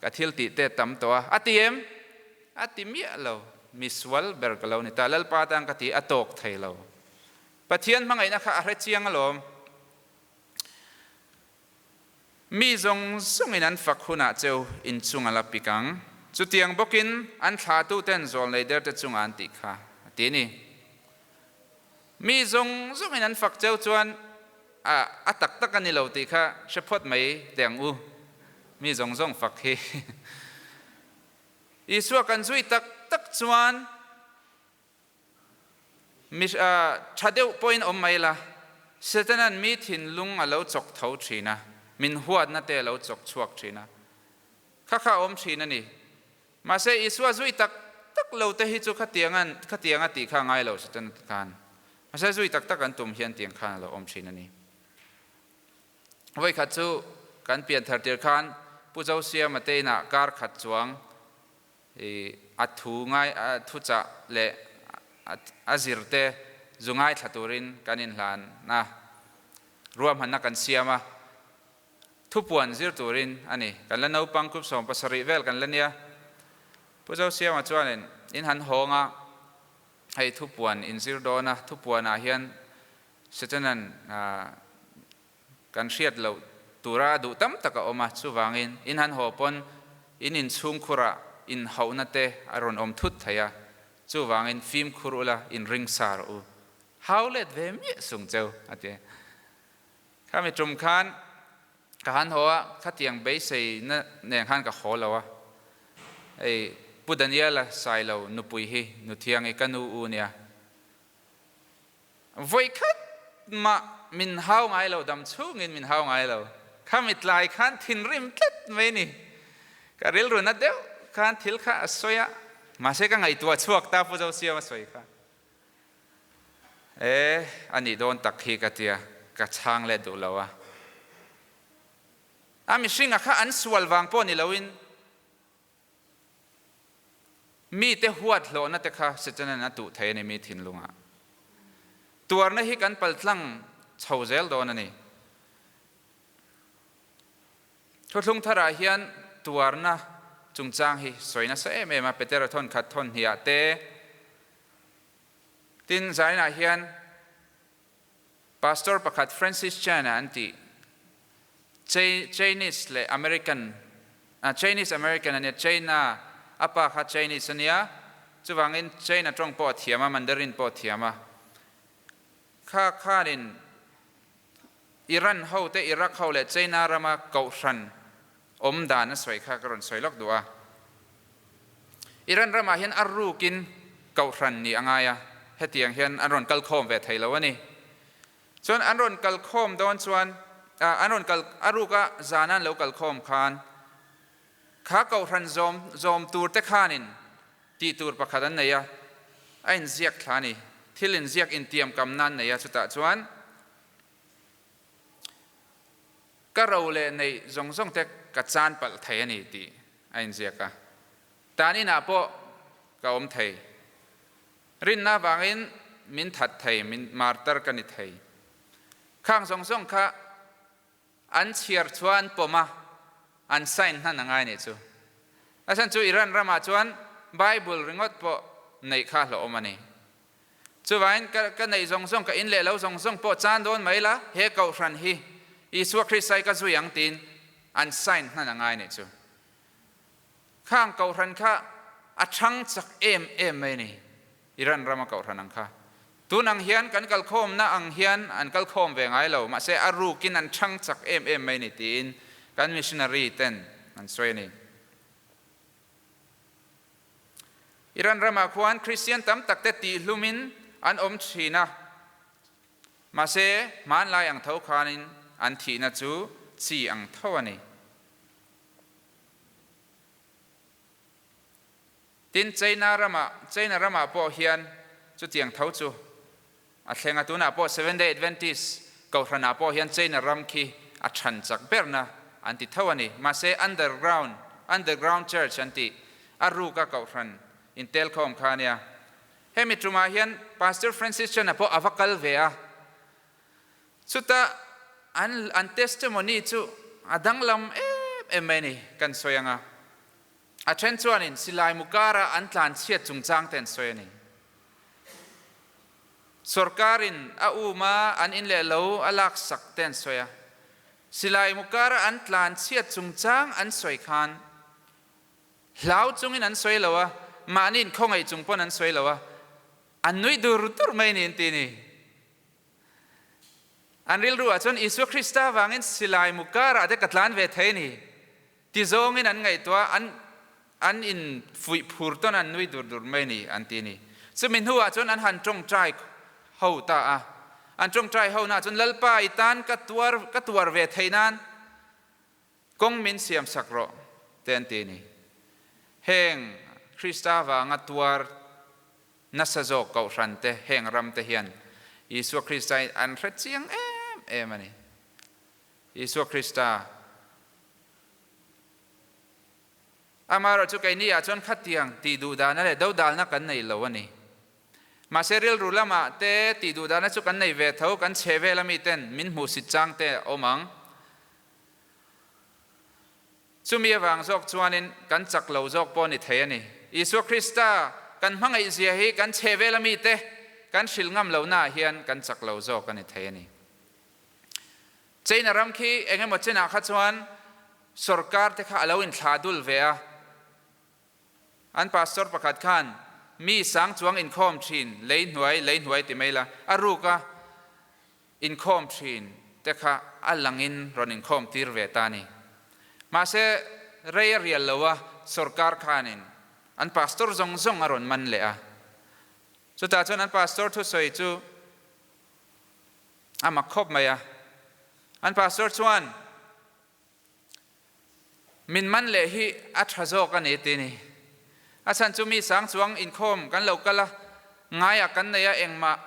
ka thil tih te tam tawh a, a ti em? A ti miah lo, mi sual ber ka lo ni ta, Lalpa tan ka ti a tawk thei lo. Pathian hmangaihna kha a hre chiang alawm. Mi zawng zawngin an fak hunah cheu inchung a la pik ang. Chutiang bawkin an thlahtuten zawlnei derte chungah an tih kha a ti a ni. Mi zawng zawngin an fak cheu chuan a a tak tak a ni lo tih kha hre phawt mai teh ang u. Mi zawng zawng fak hi. Isua kan zui tak tak chuan mi tha deuh pawhin awm mai la, Setanan mi thinlung a lo chawk tho thin a, min huatna te a lo chawk chhuak thin a, kha kha a awm thin a ni. Mahse Isua zui tak tak lo te hi chu khatiangan khatianga tih kha a ngai lo Setana te khan. Mahse zui tak tak an tum hian tiang khan a lo awm thin a ni. Vawikhat chu kan pianthar tir khan Pu Zosiama te inah kar khat chuang i a thu ngai a thuchah leh a zir te zu ngaithla turin kan inhlan a, ruahmanna kan siam a, thupuan zir turin a ni. Kan la naupang group 17 vel kan la nia. Pu Zosiama chuanin in han hawng a, hei thupuan inzir dawn a, thupuanah hian Setanan kan hriat loh tura a duh tam tak a awm a, chuvangin in han haw pawn in inchhungkhurah inhauhna te a rawn awm thut thei a, chuvangin fimkhur ula inring sa rawh u. Hau let ve miah sung cheu, a ti. Khami tum khan ka han haw a, khatiang beiseina nen khan ka haw lo a, hei Pu Daniela Sailo nupui hi Nuthiangi ka nu u nia. Vawikhat mah min hau ngai lo, dam chhungin min hau ngai lo. Khami tlai khan thinrim tlat mai ni. Ka rilru na deuh khan thil kha a sawi a, mahse ka ngaihtuah chhuak ta Pu Zosiam a sawi kha. E, a nih dawn tak hi ka tia, ka chhang leh duh lo a. A mihringa kha an sual vang pawh ni loin Mite huat hlawhna te kha Setanan a tuh thei a ni mi thinlungah. Tuarna hi kan paltlang chho zel dawn a ni. Thuthlung tharah hian tuarna chungchang hi sawi nasa em em a, Petera thawn khat thawn hniah te, tin zainah hian Pastor pakhat Francis Chan-a an tih Chinese leh American, Chinese American a nia, China, a pa kha Chinese a nia, chuvangin China tawng pawh a thiam a, Mandarin pawh a thiam a. Kha khanin Iran ho te, Iraq ho leh China rama kohhran awm dan a sawi kha ka rawn sawi lawk duh a. Iran ramah hian a rukin kohhran nih a ngai a, hetiang hian an rawn kal khawm ve thei lo a ni. Chuan an rawn kal khawm dawn chuan, an rawn kal, a ruka zana an lo kal khawm khan kha kohhran zawm zawm tur te khanin tih tur pakhat an nei a, a inziak thla a ni. Thil inziak intiam kamna an nei a, chutah chuan Ka ro leh neih zawng zawng te ka chan palh thei a ni tih a inziak a. Tan inah pawh ka awm thei. Rinna avangin min that thei, min martar ka ni thei. Khang zawng zawng kha an chhiar chuan pawm a, an sign hnan a ngai nih chu. A chhan chu Iran ramah chuan Bible ringawt pawh neih kha hlawhawm a ni. Chuvangin ka ka neih zawng zawng, ka in leh lo zawng zawng pawh chan dawn mai la, he kohhran hi Isua Krista hi ka zui ang tiin an sign hnan a ngai nih chu. Khang kohhran kha a thang chak em em mai a ni, Iran rama kohhran ang kha. Tun ang hian kan kalkhawmna ang hian an kalkhawm ve ngai lo, mahse a rukin an thang chak em em mai a ni tiin kan missionary ten an sawi a ni. Iran ramah khuan Kristian tam takte tihhlumin an awm thin a, mahse hmanlai ang tho khanin an thihna chu chi ang tho a ni. Tin, China ramah China ramah pawh hian chutiang tho chu a thleng a, tunah pawh Seventh Day Adventist kohhranah pawh hian China ram khi a than chak berna an ti tho a ni. Mahse underground, underground church an tih, a ruka kohhran intelkhawm kha a nia. Hemi tumah hian Pastor Francis Chan-a pawh a va kal ve a, chuta an an testimony chu a danglam em em mai a ni kan sawi ang a. A then chuanin silai mu kara an tlanchhiat chungchang te an sawi a ni. Sorkarin a um a, an in leh lo a laksak te an sawi a. Silai mu kara an tlanchhiat chungchang an sawi khan hlau chungin an sawi lo a, mahni inkhawngaih chung pawn an sawi lo a, an nuih dur dur mai niin ti ni. An rilru ah chuan Isua Krista vangin silai mu karah te ka tlan ve thei a ni. Ti zawngin an ngaihtuah, an an in fuih phur tawn an nui dur dur mai ni an ti ni. Chumi hnuah chuan an han tawngtai ho ta a. An tawngtai ho naah chuan Lalpa i tan ka tuar ka tuar ve theih nan kawng min siam sak rawh te an ti ni. Heng Krista vanga tuar nasa zawk kohhran te heng ram te hian Isua Krista hi an hre chiang em em a ni. Isua Krista. Amaherawh chu keini ah chuan khatiang tih duhdahna leh dodalna kan nei lo a ni. Mahse rilru lamah te tih duhdahna chu kan nei ve tho, kan chhe vel ami ten min hmuhsit chang te a awm ang. Chumi avang zawk chuanin kan chak lo zawk pawh a ni thei a ni. Isua Krista kan hmangaih zia hi kan chhe vel ami te kan hrilh ngam lohnaah hian kan chak lo zawk a ni thei a ni. China ram khi eng emaw chenah kha chuan sorkar te kha a lo inthlah dul ve a. An pastor pakhat khan mi sang chuang inkhawm thin, lei hnuai, lei hnuai ti mai la, a ruka inkhawm thin te kha a langin rawn inkhawm tir ve ta a ni. Mahse rei a rial lo a, sorkar khanin an pastor zawng zawng a rawn man leh a. Chutah chuan an pastor thusawi chu A mak khawp mai a. An pastor chuan, Min man leh hi a tha zawk a ni ti ni. A chhan chu mi sang chuang inkhawm kan lo kal a, ngaiah kan nei a, engmah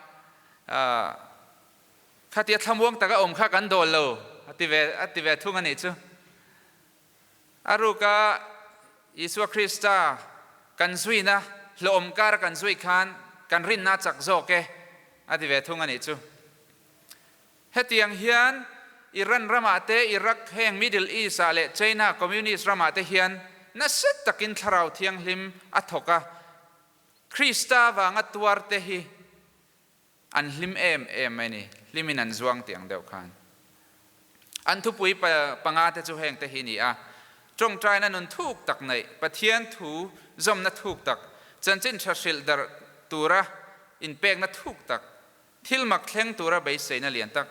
khatia thlamuang taka awm kha kan dawl lo a ti ve a ti ve thung a nih chu. A ruka Isua Krista kan zuina hlawhawm kara kan zui khan kan rinna a chak zawk e a ti ve thung a nih chu. Hetiang hian Iran ramah te, Iraq heng Middle East ah leh China Communist ramah te hian nasa takin Thlarau Thianghlim a thawk a, Krista vanga tuar te hi An hlim em em mai ni, hlimin an zuang tih ang deuh khan. An thupui panga te chu heng te hi ni a, tawngtaina nun thuk tak neih, Pathian thu zawmna thuk tak, chanchin tha hrilh darh tura inpekna thuk tak, thil mak thleng tura beiseina lian tak.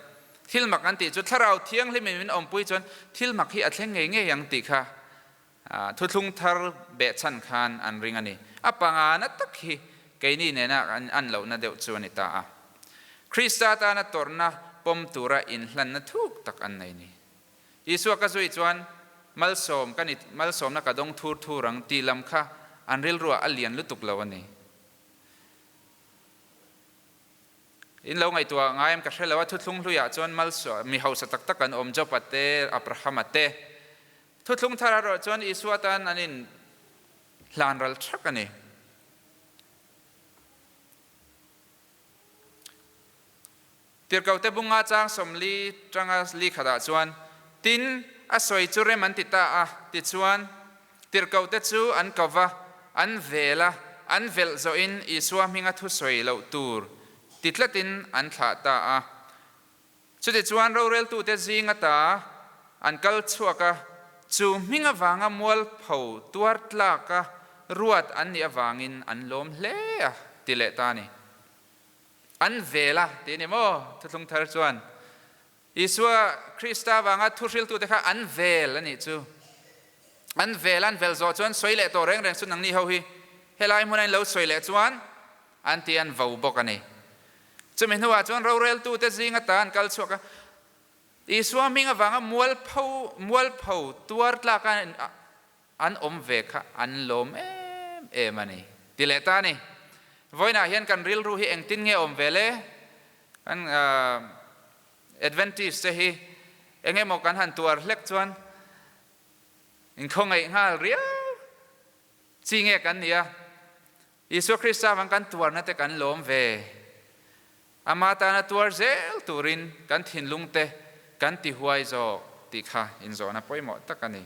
Thil mak an tih chu Thlarau Thianghlimin min awmpui chuan thil mak hi a thleng ngei ngei ang tih kha Thuthlung thar behchhan khan an ring a ni. A pangana tak hi keini nena an an lohna deuh chu a ni ta a. Krista tana tawrhna pawm tura inhlanna thuk tak an nei ni. Isua ka zui chuan malsawm ka ni, malsawmna ka dawng thur thur ang tih lam kha an rilruah a lian lutuk lo a ni. In lo ngaihtuah ngai em ka hre lo a, thuthlung hluiah chuan malsawm mi hausa tak tak an awm, Job-a te, Abraham-a te. Thuthlung thar erawh chuan Isua tan an in hlan ral thak a ni. Tirhkohte bunga chang 40 tanga li khatah chuan, Tin, a sawi chu rem an ti ta a, tichuan, Tirhkohte chu an ko va, an vel a, an velh zawhin Isua hminga thusawi loh tur ti tlatin an thlah ta a. Chutichuan roreltute zing ata an kal chhuak a, chu hming avanga mualpho tuar tlaka ruat an nih avangin an lawm hle a, ti leh ta a ni. An vel a ti a ni maw? Thuthlung thar chuan Isua Krista avanga thuhriltute kha an vel a nih chu. An vel a, an vel zawh chuan sawi leh tawh reng reng chu nangni ho hi helai hmuna in lo sawi leh chuan an ti an vo bawk a ni. Chumi hnuah chuan roreltute zing ata an kal chhuak a, Isua hming avanga mualpho mualpho tuar tlaka An awm ve kha an lawm em em a ni. Ti leh ta a ni. Vawiinah hian kan rilru hi engtin nge awm ve le? Kan Adventist te hi eng emaw kan han tuar hlek chuan inkhawngaih nghal riau chi nge kan ni a? Isua Krista vang kan tuarna te kan lawm ve. Ama tana tuar zel turin kan thinlung te kan ti huai zawk tih kha inzawhna pawimawh tak a ni.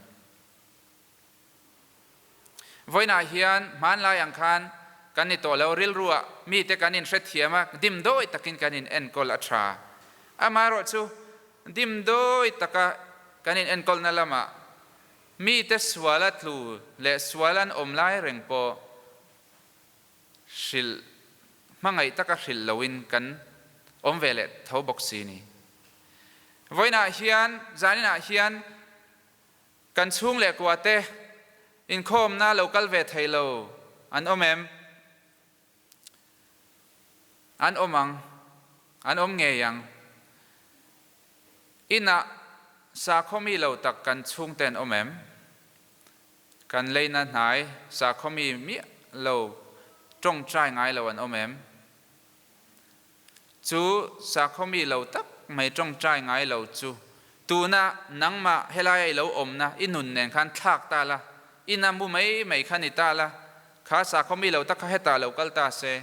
Vawiinah hian hmanlai ang khan kan ni tawh lo, rilru ah mite kan inhrethiam a, dimdawi takin kan in enkawl a tha. Amaherawhchu dimdawi taka kan in enkawlna lamah mite sual a tlu leh sual an awm lai reng pawh hrilh hmangaih taka hrilh loin kan awm ve leh tho bawk si ni. Vawiinah hian zaninah hian Kan chhung leh kua te inkhawmna lo kal ve thei lo an awm em? An awm ang, an awm ngei ang. Inah sakhaw mi lo tak kan chhung te an awm em? Kan leina hnai sakhaw mi miah lo tawngtai ngai lo an awm em? Chu sakhaw mi lo tak mai tawngtai ngai lo chu tuna nangmah helaia i lo awmna i nun nen khan thlak ta la, i na mu mai mai kha ni ta la, kha sakhaw mi lo tak kha hetah lo kal ta se,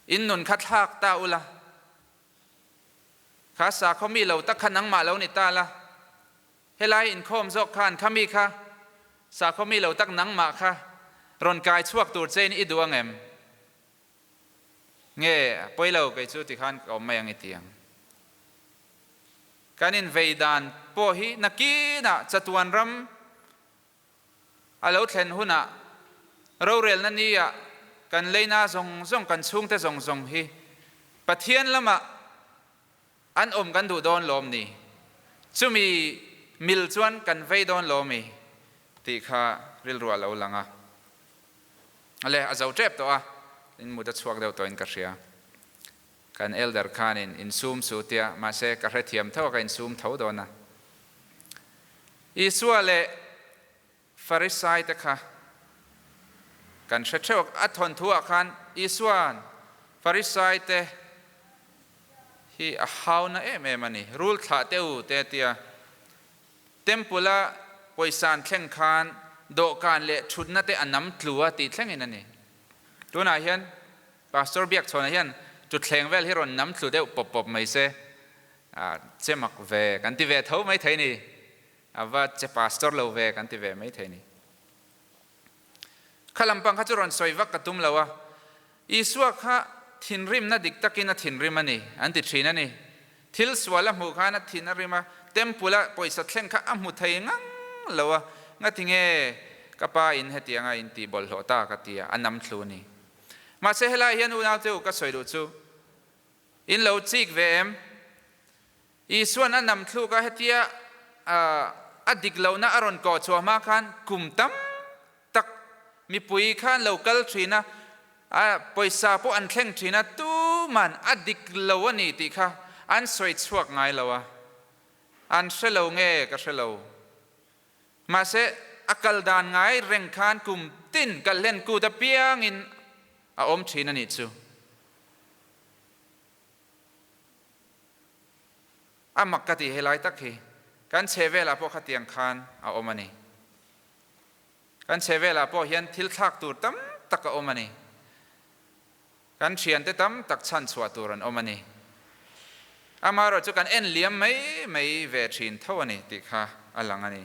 in nun kha thlak ta ula, kha sakhaw mi lo tak kha nangmah lo ni ta la, helai inkhawm zawk khan kha mi kha sakhaw mi lo tak nangmah kha rawn kai chhuak tur chein i duh ang em? Nge pawi lo kei chu tikhan ka awm mai ang i ti ang. Kan invei dan pawh hi nakinah chatuan ram a lo thlen hunah rorelna nia kan leina zawng zawng kan chhungte zawng zawng hi Pathian lamah an awm kan duh dawn lawm ni? Chumi mil chuan kan vei dawn lawm i? Tih kha rilru a lo lang a. Ale, a zo tep tawh a, in mut a chhuak deuh tawhin ka hria. Kan elder khanin insum su tia, mahse ka hrethiam tho a, ka insum tho dawn a. Isua leh Farisai te kha kan hre theuh a, a thawnthu ah khan Isua'n Farisai te hi a hauna em em a ni, rul thlah teh u te a tia. Temple a pawisa an thleng khan dawhkan leh thutna te a nam tlu a tih thlengin a ni. Tunah hian Pastor Biakchhawna hian thutthleng vel hi rawn nam tlu deuh pawp pawp mai se, a che mak ve kan ti ve tho mai thei ni. A va che pastor lo ve kan ti ve mai thei ni. Kha lampang kha chu rawn sawi vak ka tum lo a, Isua kha thinrimna dik takin a thinrim a ni an ti thin a ni. Thil sual a hmuh khan a thin a rim a, temple a pawisa thleng kha a hmu thei ngang lo a, ngati nge ka pa in hetianga in tih bawlhhlawh ta ka ti a, a nam thlu a ni. Mahse helai hian unau te u ka sawi duh chu in lo chik ve em? Isuan a nam thluk a hetia a dik lohna a rawn kawh chhuah hma khan kum tam tak mipui khan lo kal thin a, a pawisa pawh an thleng thin a, tuman a dik lo a ni tih kha an sawi chhuak ngai lo a, an hre lo nge ka hre lo. Mahse, a kal dan ngai reng khan kum tin kal hlen kut apiangin a awm thin a nih chu. A mak ka ti helai tak hi kan chhehvelah pawh khatiang khan a awm a ni. Kan chhehvelah pawh hian thil thlak tur tam tak a awm a ni. Kan thiante tam tak chhan chhuah tur an awm a ni. Amaherawhchu chu kan en liam mai mai ve thin tho a ni tih kha a lang a ni.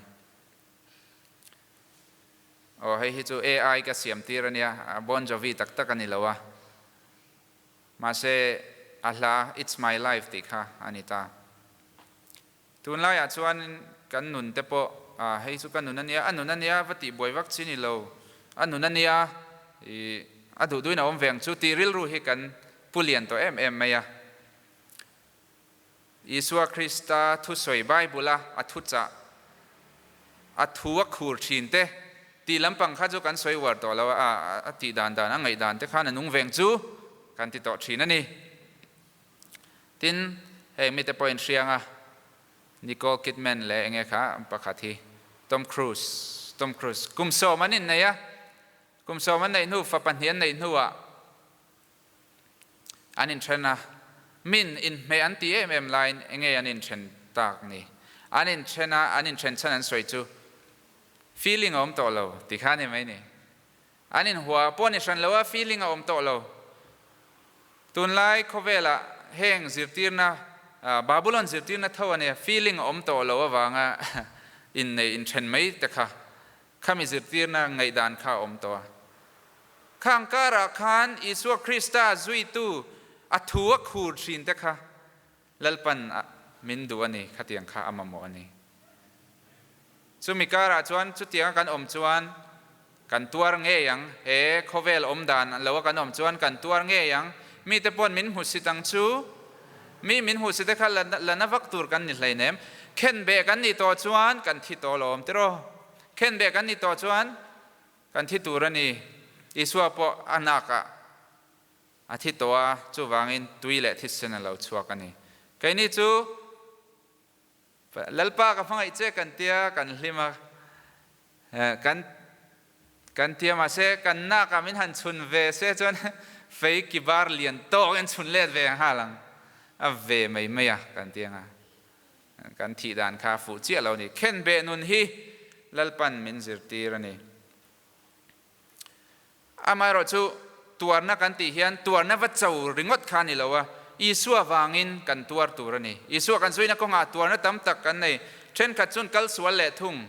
Aw hei hi chu AI ka siam tir a nia, Bon Jovi tak tak a ni lo a. Mahse a hla It's My Life tih kha a ni ta. Tunlaiah chuan kan nun te pawh hei chu ka nun a nia, a nun a nia va tih buai vak chi ni lo, a nun a nia ih a duh duhin a awm ve ang chu tih rilru hi kan pu lian tawh em em mai a. Isua Krista thusawi Bible-a a thuchah a thu a khur thin te tih lampang kha chu kan sawi uar tawh lo a, a tih dan dan, a ngaih dan te khan a nung veng chu kan ti tawh thin a ni. Tin, hei mite pawh inhriang a, Nicole Kidman leh enge kha pakhat hi Tom Cruise, Tom Cruise, kum sawm an inneih a, kum sawm an neih hnu, fa pahnih an neih hnuah an inthen a, min inhmeh an ti em em laiin enge an inthen tak ni? An inthen a, an inthen chhan an sawi chu feeling a awm tawh lo ti kha a ni mai ni. An inhua pawh ni hran lo a, feeling a awm tawh lo. Tunlai khawvelah heng zirtirna, Babulon zirtirna tho a nia, feeling a awm tawh lo avanga innei inthen mai te kha, khami zirtirna ngaihdan kha a awm tawh a. Khang karah khan Isua Krista zuitu a thu a khur thin te kha Lalpan min duh a ni, khatiang kha a mamawh a ni. Chumi karah chuan chutianga kan awm chuan kan tuar ngei ang, he khawvel awm dan lo a kan awm chuan kan tuar ngei ang, mite pawn min hmusit ang chu, mi min hmusit te kha la na vak tur kan ni hleinem, khenbeh kan nih tawh chuan kan thi tawh lo awm tiraw, khenbeh kan nih tawh chuan kan thi tur a ni, Isua pawh a nakah A thi tawh a, chuvangin tui leh thisen a lo chhuak a ni. Keini chu Lalpa ka hmangaih che kan tia kan hlim a, kan kan tia mahse kan nakah min han chhun ve se chuan fei ki bar lian tawk in chhun let ve nghal ang a ve mai mai a kan ti ang a, kan thih dan kha a fuh chiah lo a ni. Khenbeh nun hi Lalpan min zirtir a ni. Amaherawh chu tuarna kan tih hian tuarna va cho ringawt kha a ni lo a, Isua vangin kan tuar tur a ni. Isua kan zuina kawngah tuarna tam tak kan nei. Thenkhat chuan kal sual leh thung.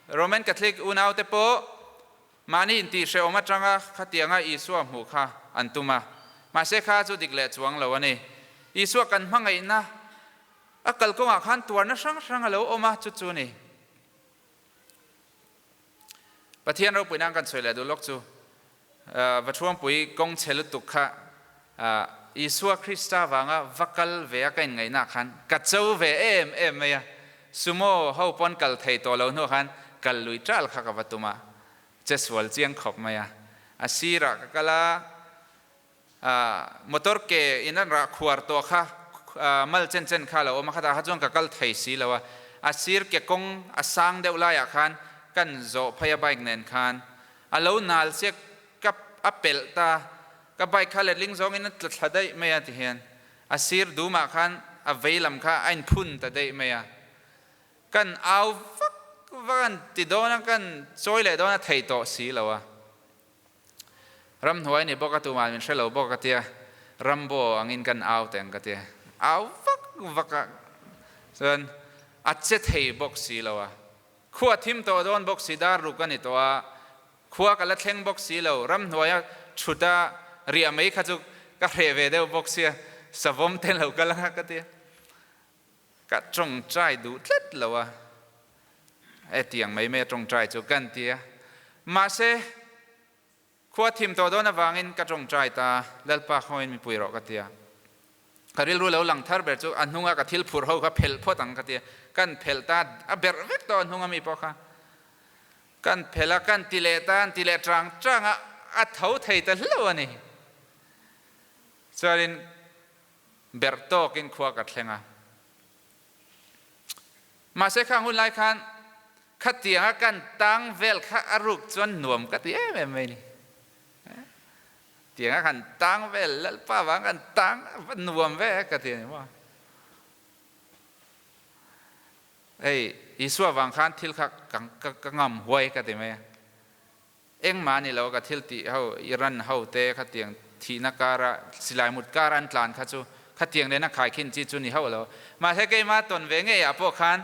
Roman Catholic unaute pawh mahni intihhrehawm atanga khatianga Isua hmuh kha an tum a, mahse kha chu dik leh chuang lo a ni. Isua kan hmangaihna a kalkawngah khan tuarna hrang hrang a lo awm a, chu chu a ni. Pathian ropui nan kan sawi leh duh lawk chu Vathuampui kawng chhe lutuk kha Isua Krista vanga va kal ve a ka inngaihna khan ka cho ve em em mai a, sumo ho pawn kal thei tawh lo hnuah khan kal lui ṭal kha ka va tum a, che sual chiang khawp mai a, a sirah ka kal a, motor ke in an rah khuar tawh kha mal chen chen kha lo awm a, khatah kha chuan ka kal thei si lo a, a sir ke kawng a sang deuh laiah khan kan zawh phei a bike nen khan a lo nal chiah ka a pelh ta, ka bike kha letling zawngin a tla thla daih mai a tihian a sir dumah khan a vei lam kha a inphun ta daih mai a, kan au vak vak an ti dawn a kan chawi leh dawn a thei tawh si lo a. Ramhnuai ni bawk a tumah min hre lo bawk a tia, Rambo angin kan au teng ka tia, au vak vak a chuan a che thei bawk si lo a, khua thim tawh dawn bawk si dar ruk a ni tawh a, khua ka la thleng bawk si lo, ramhnuaia thut a riah mai kha chu ka hreh ve deuh bawk sia, savawm te lo kal anga ka tia, ka tawngtai duh tlat lo a, hetiang mai mai a tawngtai chu kan ti a, mahse khua thim tawh dawn avangin ka tawngtai ta, Lalpa khawiin mipui rawh ka ti a. Ka rilru lo lang thar ber chu a hnunga ka thil phurh ho kha phelh phawt ang ka ti a, kan phelh ta a berh vek tawh a hnunga mi pawh kha. Kan phelh a, kan ti leh ta, an ti leh chang chang a, a tho thei ta hlauh a ni. Chuanin berh tawkin khua ka thleng a. Mahse khang hun lai khan khatianga kan tang vel kha a ruk chuan nuam ka ti em em mai ni. Tianga kan tang vel Lalpa vang kan tang va nuam ve ka ti a ni maw. Hei Isua vang khan thil kha ka ka ngam huai ka ti mai a. Engmah a ni lo ka thil tih ho Iran ho te khatiang thihna kara silai mut kara an tlan kha chu khatiang nena khaikhin chi chu ni hauh lo. Mahse keimah tawn ve ngei ah pawh khan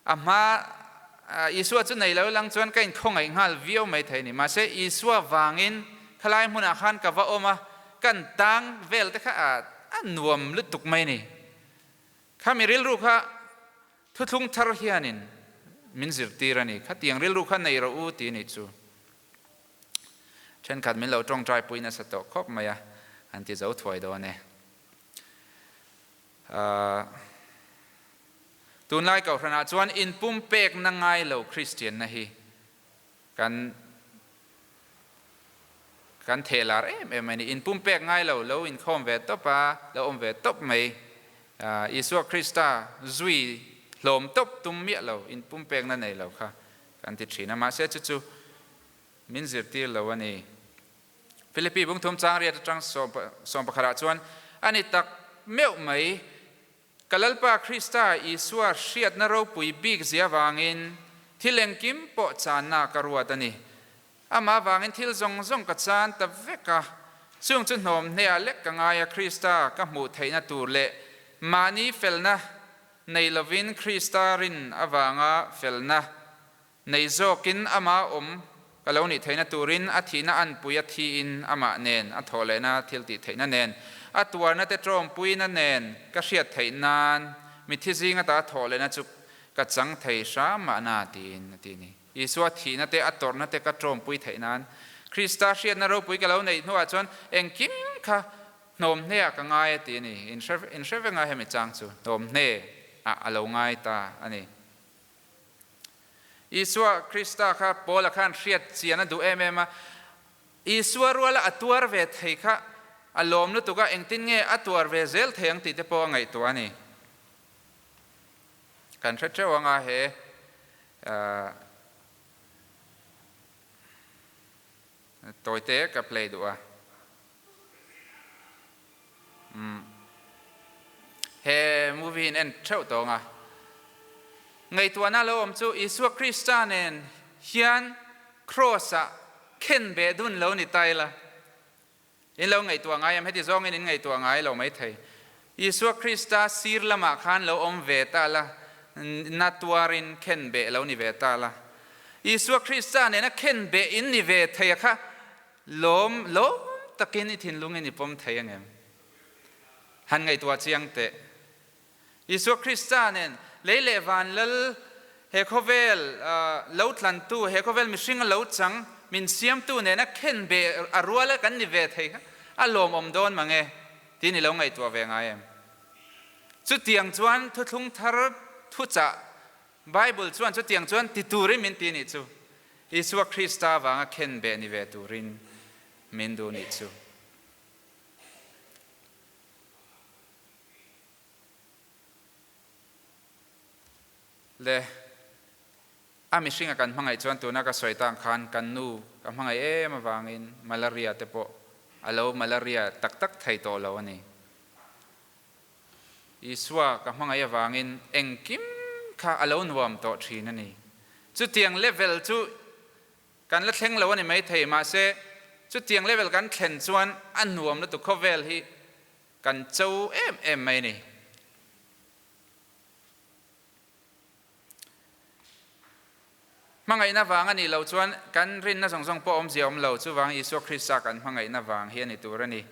A hma Isua chu nei lo lang chuan ka inkhawngaih nghal viau mai thei a ni. Mahse Isua vangin khalai hmunah khan ka va awm a, kan tang vel te kha a nuam lutuk mai a ni. Khami rilru kha thuthlung thar hianin min zirtir a ni. Khatiang rilru kha nei rawh u ti a nih chu. Thenkhat min lo tawngtai pui nasa tawh khawp mai a, an ti zo thuai dawn e. Tunlai Kohhranah chuan inpumpekna ngai lo Kristianna hi kan kan theh lar em em a ni. Inpumpek ngai lo, lo inkhawm ve tawp a, lo awm ve tawp mai. Isua Krista zui hlawm tawp tum miah lo, inpumpekna nei lo kha kan ti thin a. Mahse chu chu min zirtir lo a ni. Philippi bungthum chang riat atang sawmpakhat ah chuan a ni tak meuh mai. Ka Lalpa Krista Isua hriatna ropui bik zia vangin thil engkim pawh channa ka ruat a ni. Amah vangin thil zawng zawng ka chan ta vek a, chung chu hnawm hneah lek ka ngai a, Krista ka hmuh theihna tur leh mahni felna nei lovin Krista rin avanga felna Nei zawkin amah awm ka lo nih theihna turin a thihna anpui a thiin amah nen a thawh lehna thil tih theihna nen a tuarna te tawmpuina nen ka hriat theih nan mithi zing ata thawh lehna chu ka chang thei hram mahna tiin a ti a ni. Isua thihna te a tawrhna te ka tawmpui theih nan Krista hriatna ropui ka lo neih hnuah chuan engkim kha hnawmhneah ka ngai a ti a ni. Inhre venga hemi chang chu hnawmhne ah a lo ngai ta a ni. Isua Krista kha Paula khan hriat chian a duh em em a, Isua ruala a tuar ve thei kha a lawm lutuk a, engtin nge a tuar ve zel thei ang tih te pawh a ngaihtuah a ni. Kan hre teuh anga he tawite ka play duh a. Umm. He movie in en theuh tawng a. Ngaihtuahna lo awm chu Isua Krista nen hian Kross ah khen beh dun lo ni ta ila. In lo ngaihtuah ngai em? Heti zawngin in ngaihtuah ngai lo mai thei. Isua Krista sir lamah khan lo awm ve ta la, na tuarin khen beh lo ni ve ta la. Isua Krista nena khen beh in ni ve thei a kha Lawm lawm takin i thinlungin i pawm thei angem? Han ngaihtuah chiang teh. Isua Krista nen lei leh van lal he khawvel lo tlantu, he khawvel mihring a lo chang, min siamtu nena khen be a rual a kan ni ve thei kha a lawmawm dawn mange tiin i lo ngaihtuah ve ngai em? Chutiang chuan thuthlung thar thuchah Bible chuan chutiang chuan ti turin min ti nih chu. Isua Krista vanga khen beh ni ve turin min duh nih chu. Le a mihringa kan hmangaih chuan tuna ka sawi tang khan kan nu ka hmangaih em avangin malaria te pawh a lo malaria tak tak thei tawh lo a ni. Isua ka hmangaih avangin engkim kha a lo nuam tawh thin a ni. Chutiang level chu kan la thleng lo a ni maithei, mahse chutiang level kan thlen chuan a nuam lutuk khawvel hi kan cho em em mai a ni. Hmangaihna vang a nih loh chuan kan rinna zawng zawng pawh awmzia awm lo, chuvang Isua Krista kan hmangaihna vang hi a ni tur a ni.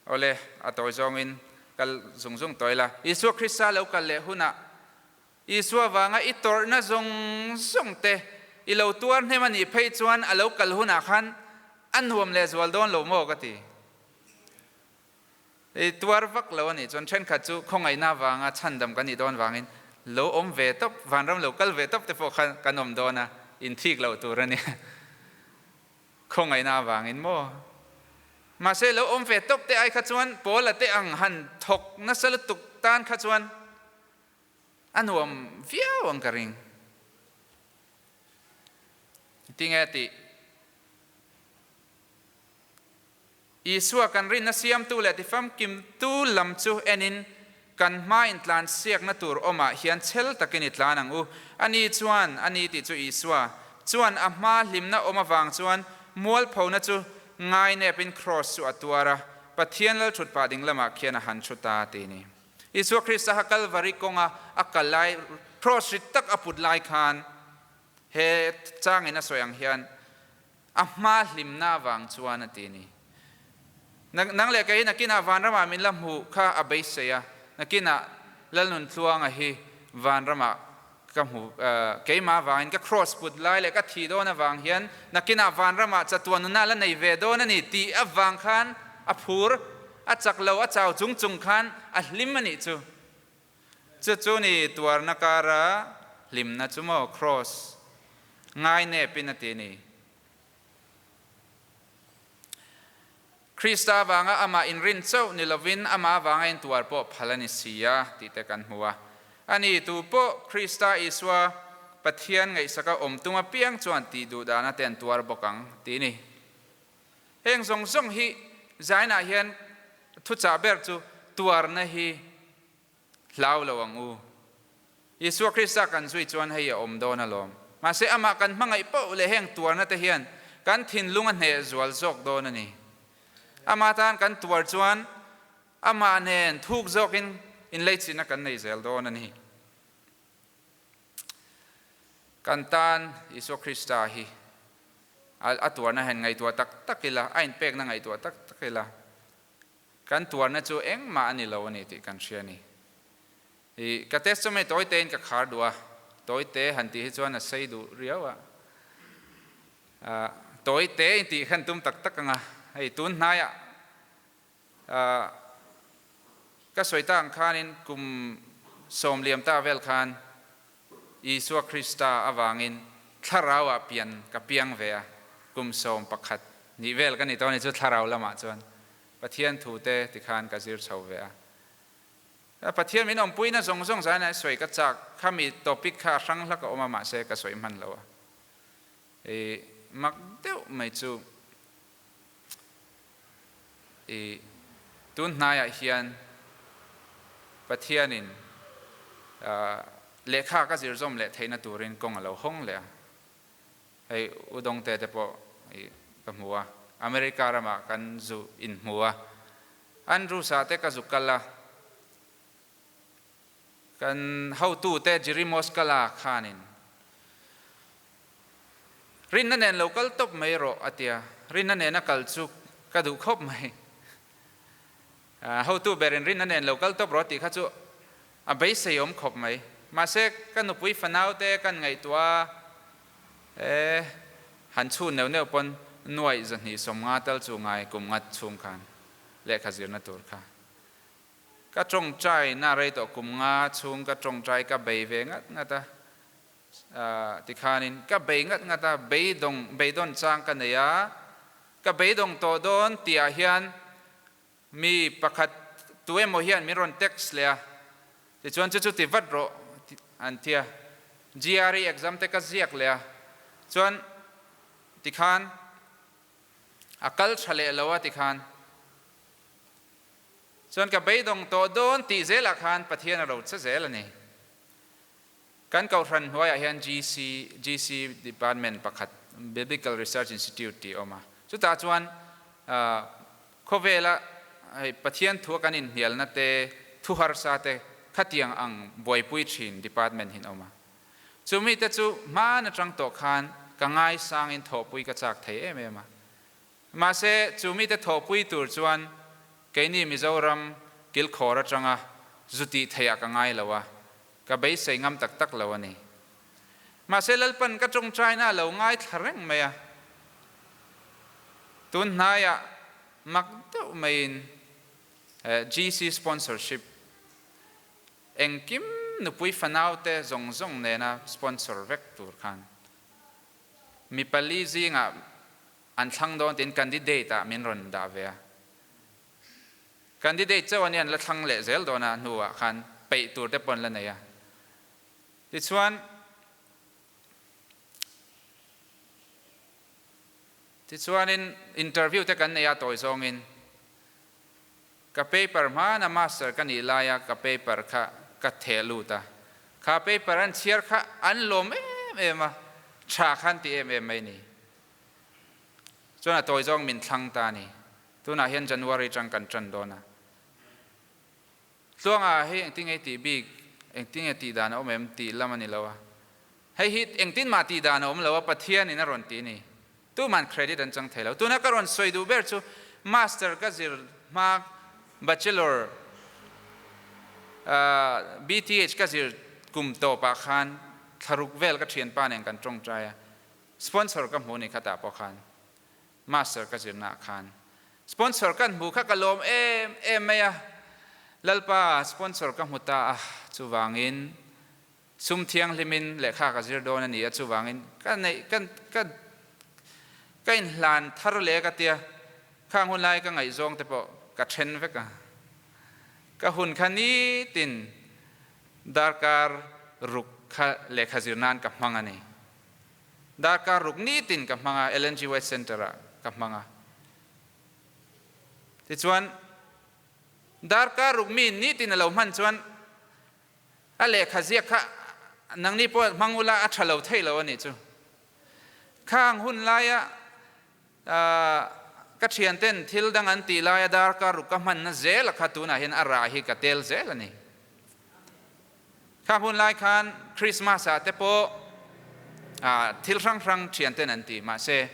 Awle, a tawi zawngin kal zung zung tawh ila. Isua Krista lo kal leh hunah Isua vanga i tawrhna zawng zawng te i lo tuar hnem a nih phei chuan a lo kal hunah khan a nuam lehzual dawn lo maw ka ti. I tuar vak lo a nih chuan thenkhat chu khawngaihna avanga chhandam kan nih dawn vangin lo awm ve tawp, vanram lo kal ve tawp te pawh kha kan awm dawn a, inthik loh tur a nia. Khawngaihna avangin maw? Mahse lo awm ve tawp te ai kha chuan Paula te ang han thawk nasa lutuk tan kha chuan a nuam viau ang ka ring. Tinge tih? Isua kan rinna siamtu leh tifamkimtu lam chu enin kan hma intlansiakna tur awmah hian chhel takin i tlan ang u. Ani chuan, ani tih chu Isua, chuan a hma hlimna awm avang chuan mualphona chu ngainepin kraws chu a tuar a, Pathian lalthut pah ding lamah khian a han thu ta ti ni. Isua Krista kha Kalvari kawnga a kal lai, kraws rit tak a put lai khan he changin a sawi ang hian, A hma hlimna avang chuan a ti ni. Nang leh kei nakinah vanramah min la hmuh kha a beisei a, nakinah Lalnuntluanga hi vanramah ka hmu, keimah avangin ka cross put lai leh ka thih dawn avang hian nakinah vanramah chatuan nuna la nei ve dawn a ni tih avang khan a phur, a chak lo, a chau chung chung khan a hlim a nih chu. Chu chu ni tuarna kara hlimna chu maw Kross ngai nepin a ti ni. Krista avanga amah inrin chauh ni lovin amah avanga intuar pawh phal a ni si a tih te kan hmu a. Ani tu pawh Krista Isua Pathian ngaihsaka awm tum apiang chuan tih duh dana te an tuar bawk ang ti ni. Heng zawng zawng hi zainah hian thuchah ber chu tuarna hi Hlau lo ang u. Isua Krista kan zui chuan hei a awm dawn alawm. Mahse amah kan hmangaih poh leh heng tuarna te hian kan thinlung a hneh zual zawk dawn a ni. Amah tan kan tuar chuan amah nen thuk zawkin inleichhina kan nei zel dawn a ni. Kan tan Isua Krista hi a tuarna hian ngaihtuah tak tak ila, a inpekna ngaihtuah tak tak ila, Kan tuarna chu engmah a ni lo a ni tih kan hria a ni. I ka testament tawi tein ka khar duh a, tawi te han tih hi chuan a sei duh riau a. Tawi te in tih khan tum tak tak ang a, hei tun hnaiah ka sawi tak ang khanin kum sawmliam ta vel khan Isua Krista avangin thlarauah pian ka piang ve a, kum 11 nih vel ka ni tawh a ni chu thlarau lamah chuan Pathian thu te tikhan ka zir chho ve a. Pathian min awmpuina zawng zawng zaina i sawi ka chak, khami topic kha a hrang hlak a awm a mahse ka sawi hman lo a. I mak deuh mai chu I tun hnaiah hian Pathianin lehkha ka zir zawm leh theihna turin kawng a lo hawng leh a. Hei U Dawngte te pawh i ka hmu a, America ramah kan zu inhmu a, Andrews-ah te ka zu kal a, kan hotute Jiri Moskala khanin Rinna nen lo kal tawp mai rawh a tia, rinna nena kal chu ka duh khawp mai. Hotu berin rinna nen lo kal tawp rawh tih kha chu a beisei awm khawp mai. Mahse ka nupui fanau te kan ngaihtuah a, e han chhun neuh neuh pawn nuaih 250 tal chu ngai kum ngat chhung khan lehkha zirna tur kha. Ka tawngtai na rei tawh kum nga chhung ka tawngtai ka bei ve ngat ngat a, Tikhanin ka bei ngat ngat a, beidawng beidawn chang ka nei a, ka beidawng tawh dawn tihah hian mi pakhat tu emaw hian min rawn text leh a, tichuan chu chu ti vat rawh an ti a, GRE exam te ka ziak leh a, chuan tikhan a kal tha leh lo a tikhan. Chuan ka beidawng tawh dawn tih zelah khan Pathian a ro che zel a ni. Kan kohhran hnuaiah hian GC, GC Department pakhat Biblical Research Institute tih a awm a. Chutah chuan khawvela hei Pathian thua kan inhnialna te, thu harsa te khatiang ang buaipui thin department hin a awm a. Chu mite chu hman atang tawh khan ka ngaisangin thawhpui ka chak thei em em a. Mahse, chu mite thawhpui tur chuan keini Mizoram kilkhawr atanga zu tih theihah ka ngai lo a, ka beisei ngam tak tak lo a ni. Mahse, Lalpan ka tawngtaina a lo ngaithla reng mai a, tun hnaiah mak deuh maiin GC sponsorship engkim nupui fanau te zawng zawng nena sponsor vek tur khan mi pali zingah an thlang dawn tiin candidate ah min rawn dah ve a. Candidate chauh ania an la thlang leh zel dawn a hnuah khan peih tur te pawh an la nei a. Tichuan Tichuanin interview te kan nei a tawi zawngin ka paper hmana master ka nih laia ka paper kha ka theh lut a, kha paper an chhiar kha an lawm em em a, tha kha an ti em em mai ni. Chuan a tawi zawng min thlang ta a ni. Tunah hian January tang kan tan dawn a. Tluanga hei engtinge tih bik, engtinge tih dan a awm em tih lam a ni lo a. Hei hi engtin mah tih dan a awm lo a, Pathianin a rawn ti a ni. Tuman credit an chang thei lo. Tuna ka rawn sawi duh ber chu Master ka zir hma Bachelor BTH ka zir kum tawpah khan thlaruk vel ka thianpa nen kan tawngtai a, sponsor ka hmu ni khatah pawh khan Master ka zirnaah khan sponsor kan hmu kha ka lawm em em mai a, Lalpa sponsor ka hmu ta a, chuvangin sum thianghlimin lehkha ka zir dawn a ni a, chuvangin ka neih ka ka ka inhlan thar leh ka tia, khang hun lai ka ngaihzawng te pawh ka then vek a, ka hun kha nitin darkar ruk kha lehkha zir nan ka hmang a ni. Darkar ruk nitin ka hmang a, LNG White Centre ah ka hmang a. Tichuan, darkar ruk mi nitin a lo hman chuan a lehkha ziak kha nangni pawh hmang ula a tha lo thei lo a nih chu. Khang hun laia ka thianten thil dang an tih laia darkar ruk ka hmanna zel a kha tunah hian a rah hi ka tel zel a ni. Kha hun lai khan Christmas ah te pawh thil hrang hrang thian ten an ti mahse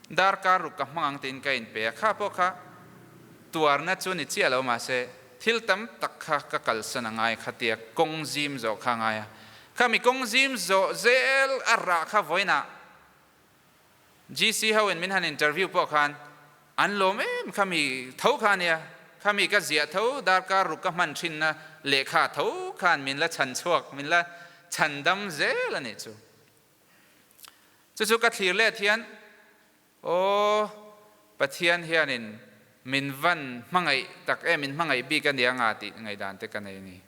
darkar ruk ka hmang ang tiin ka inpe a, kha pawh kha tuarna chu ni chiah lo mahse thil tam tak kha ka kalsan a ngai kha tia kawng zim zawh kha a ngai a, kha mi kawng zim zawh zel a rah kha vawiinah GC ho in min han interview pawh khan an lawm em kha mi tho kha ania, kha mi ka ziah tho darkar ruk ka hman thinna lehkha tho khan min la chhan chhuak, min la chhan dam zel a nih chu. Chu chu ka thlir let hian aw Pathian hianin min van hmangaih tak em, min hmangaih bik a nia nga tih ngaihdan te ka nei a ni.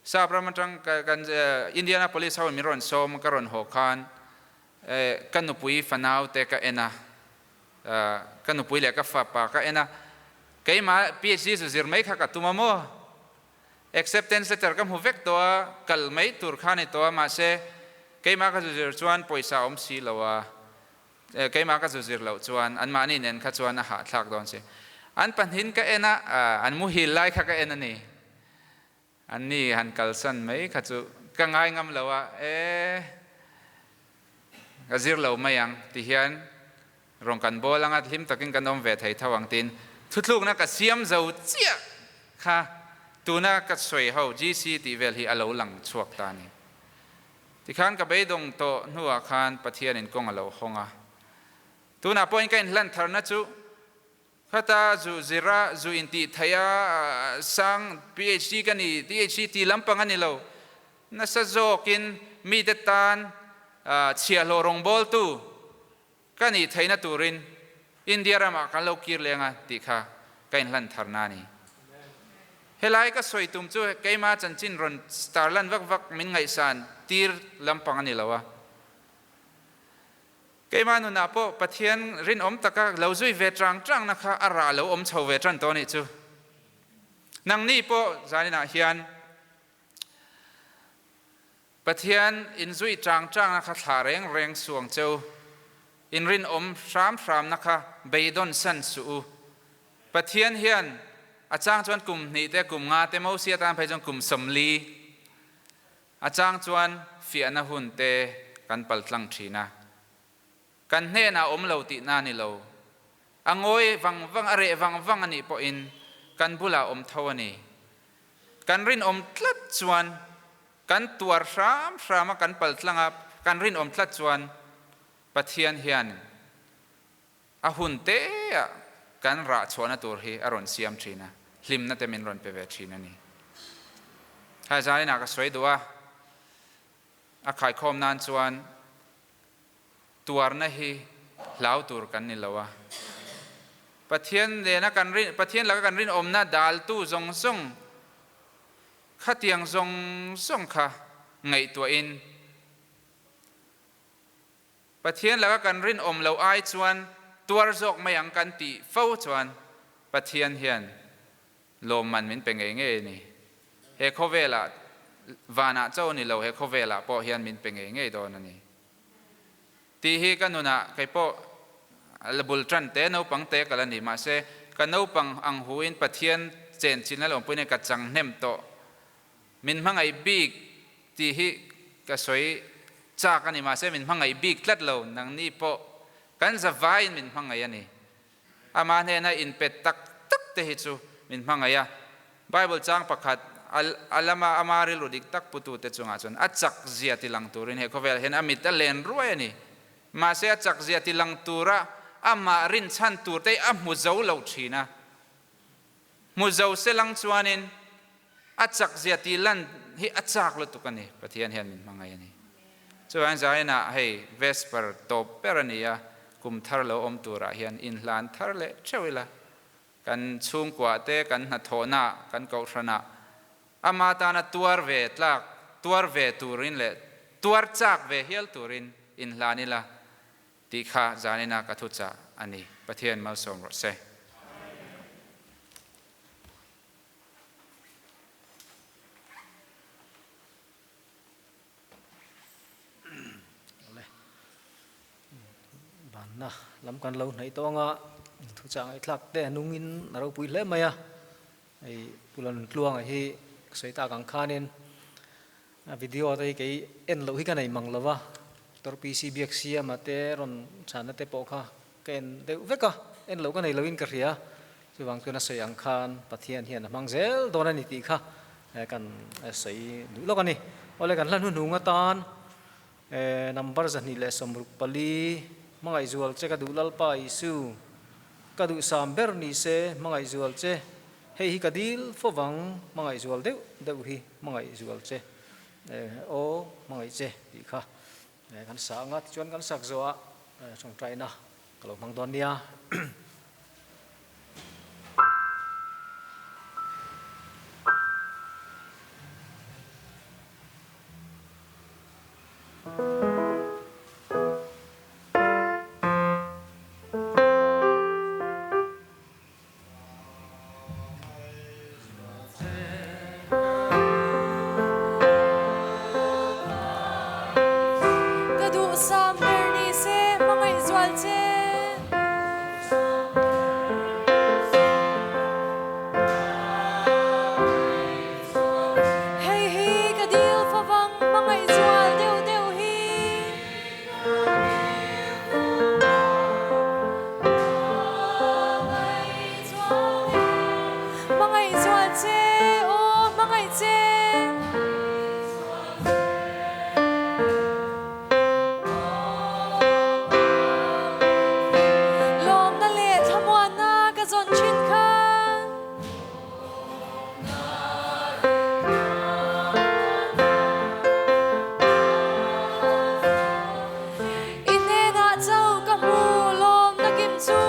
Sap ram atang kan Indianapolis ho in min rawn sawm ka rawn haw khan Ka nupui fanau te ka en a, ka nupui leh ka fapa ka en a, keimah PhD zu zir mai kha ka tum a maw? Acceptance letter ka hmu vek tawh a, kal mai tur kha a ni tawh a, mahse keimah ka zu zir chuan pawisa a awm si lo a, keimah ka zu zir loh chuan anmahni nen kha chuan a hahthlak dawn si. An pahnin ka en a, an muhil lai kha ka en a ni. Anni han kalsan mai kha chu ka ngai ngam lo a, e, ka zir lo mai ang ti hian rawn kan bawl anga hlim takin kan awm ve thei tho ang tiin thutlukna ka siam zo chiah kha tuna ka sawi ho GC tih vel hi a lo lang chhuak ta a ni. Tikhan ka beidawng tawh hnuah khan Pathianin kawng a lo hawng a, tunah pawhin ka inhlan tharna chu Khata zu zira zu intih theih a sang PhD ka ni, PhD ti lampang a ni lo. Nasa zawkin mite tan chhiahhlawh rawngbawltu ka nih theihna turin India ramah kan lo kir leng a tih kha ka inhlan tharna a ni. Helai ka sawi tum chu keima chanchin rawn tarlan vak vak min ngaihsan tir lampang a ni lo a. Keimah nunah pawh Pathian rinawm taka lo zui ve chang changna kha a rah lo awm chho ve tan tawh a nih chu. Nangni pawh zaninah hian Pathian inzui chang changna kha thlah reng reng suh ang che u. In rinawm hram hramna kha beidawn san suh u. Pathian hian a chang chuan kum hnih te, kum nga te, Mosia tan phei chuan kum 40 A chang chuan fiahna hun te kan pal tlang thin a, kan hnenah awm lo tihna a ni lo. A ngawi vang vang, a reh vang vang a nih pawhin kan bulah awm tho a ni. Kan rinawm tlat chuan kan tuar hram hram a, kan pal tlang a, kan rinawm tlat chuan Pathian hian a hun teah kan rah chhuahna tur hi a rawn siam thin a. hlimna te min rawn pe ve thin a ni. Hai zaninah ka sawi duh a, a khaikhawm nan chuan tuarna hi hlau tur kan ni lo a. Pathian nena kan rin, Pathian laka kan rinawmna daltu zawng zawng khatiang zawng zawng kha ngaihtuahin Pathian laka kan rinawm loh ai chuan tuar zawk mai ang kan tih fo chuan Pathian hian lawmman min pe ngei ngei a ni. He khawvelah, vanah cho ni lo he khawvelah pawh hian min pe ngei ngei dawn a ni. Tih hi ka nunah kei pawh la bul tan te, naupang te ka la ni. Mahse, ka naupang ang huin Pathian chenchilna lawmpuiin hian ka chang hnem tawh. Min hmangaih bik tih hi ka sawi chak a ni, mahse min hmangaih bik tlat lo, nangni pawh kan zavaiin min hmangaih a ni. Amah hnena inpet tak tak te hi chu min hmangaih a, Bible chang pakhat a lama ama rilru dik tak putute chungah chuan a chak zia ti lang turin he khawvelah hian a mit a len ruai a ni. Mahse a chak zia ti lang tura amah rinchhan turte hi a hmu zo lo thin a. Hmu zo se lang chuanin a chak zia tih lan hi a chak lutuk a ni, Pathian hian min hmangaih a ni. Chuvangin zainah hei Vesper tawp ber a ni a, kum thar lo awm turah hian inhlan thar leh theuh ila, kan chhungkuah te, kan hnathawhnaah, kan kohhranah ama tana tuar ve tlak, tuar ve turin leh tuar chak ve hial turin inhlan ila Tih kha zanina ka thuchah a ni. Pathian malsawm rawh se. Awle. Banna lam kan lo hnaih tawh anga thuchah ngaihthlak te a nungin a ropui hle mai a. Hei Pu Lantluanga hi ka sawi tak ang khanin A video te hi kei en loh hi ka nei mang lo va, Doctor PC Biaksiama te rawn chhanna te pawh kha ka en deuh vek a, en loh ka nei loin ka hria. Chuvang chuan a sawi ang khan Pathian hian a hmang zel dawn a ni tih kha kan sawi duh lawk a ni. Awle kan hla hnuhnung atan number 264 hmangaihzual che ka duh Lalpa Isu, ka duhsam ber ni se hmangaihzual che, hei hi ka dil fovang hmangaihzual deuh deuh hi. Hmangaih zual che aw hmangaih che tih kha kan sa anga tichuan kan sak zawh ah tawngtaina ka lo hmang dawn nia. Ka duhsam ber ni se hmangaih zual che. Hei hi ka dil favang hmangaih zual deuh deuh hi. Hmangaih zual che aw hmangaih che. Lawmna leh thlamuanna ka zawn thin kha. I hnenah cho ka hmu lawmna kim chu.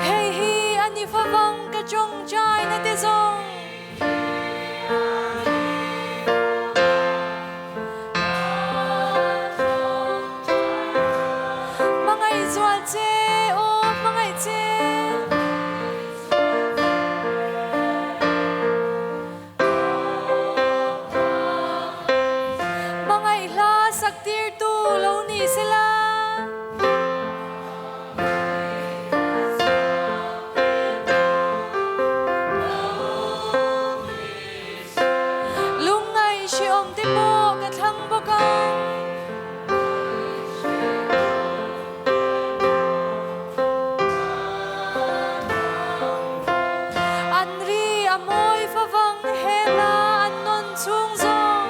Hei hi a ni favang ka tawngtai na te zawng. Hmangaih zual che aw hmangaih che. Hmangaih hla sak tirtu lo ni sela. Lungngaih hrehawm te pawh ka thlang bawk ang. An ri a mawi favang he hla an nawn chhung zawng.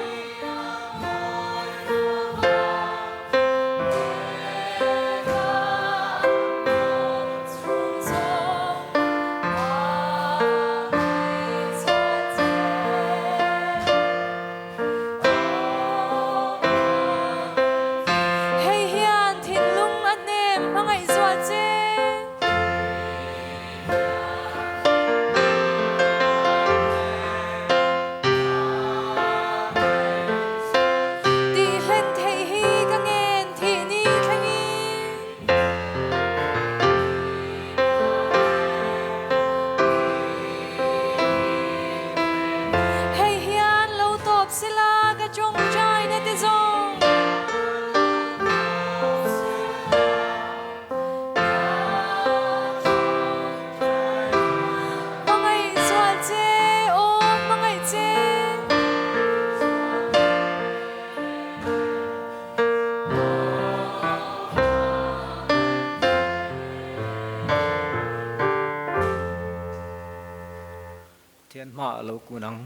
Pathian hmaah lo kun ang.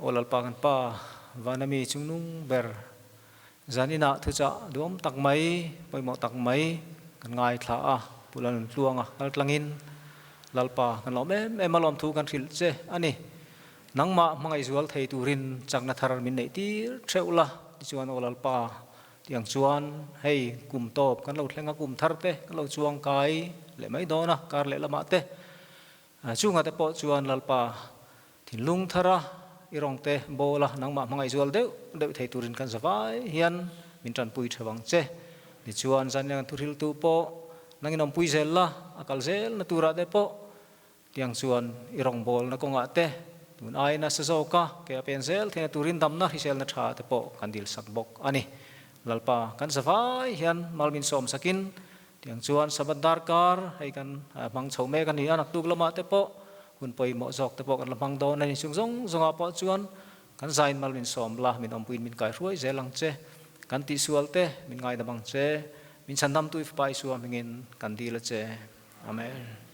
Aw Lalpa kan Pa, vana mi chungnung ber, zan inah thuchah duam tak mai, pawimawh tak mai kan ngaithla a, Pu Lalnuntluanga kal tlangin Lalpa kan lawm em em a lawmthu kan hrilh che a ni. Nangmah hmangaihzual thei turin chakna thar min neih tir theuh la, tichuan aw Lalpa, tiang chuan hei kum tawp kan lo thleng a, kum thar te kan lo chuang kai leh mai dawn a, kar leh lamah te chungah te pawh chuan Lalpa thinlung thara i rawng te bawl a, nangmah hmangaihzual deuh deuh thei turin kan zavai hian min tanpui theuh ang che. Tichuan zan lian thuhriltu pawh nangin awmpui zel la, a kal zel na turah te pawh Tiang chuan i rawngbawlna kawngah te tun aiin a sa zawk a, ke a pen zel theihna turin damna hriselna tha te pawh kan dilsak bawk a ni. Lalpa kan zavai hian mal min sawm sakin tiang chuan Sabbath darkar hei kan hmang chho mek a ni a, naktuk lamah te pawh hun pawimawh zawk te pawh kan la hmang dawn a ni. Chung zawng zawngah pawh chuan kan zain mal min sawm la, min awmpuiin min kaihruai zel ang che, kan tihsual te min ngaidam ang che, min chhandamtu i Fapa Isua hmingin kan dil a che. Amen.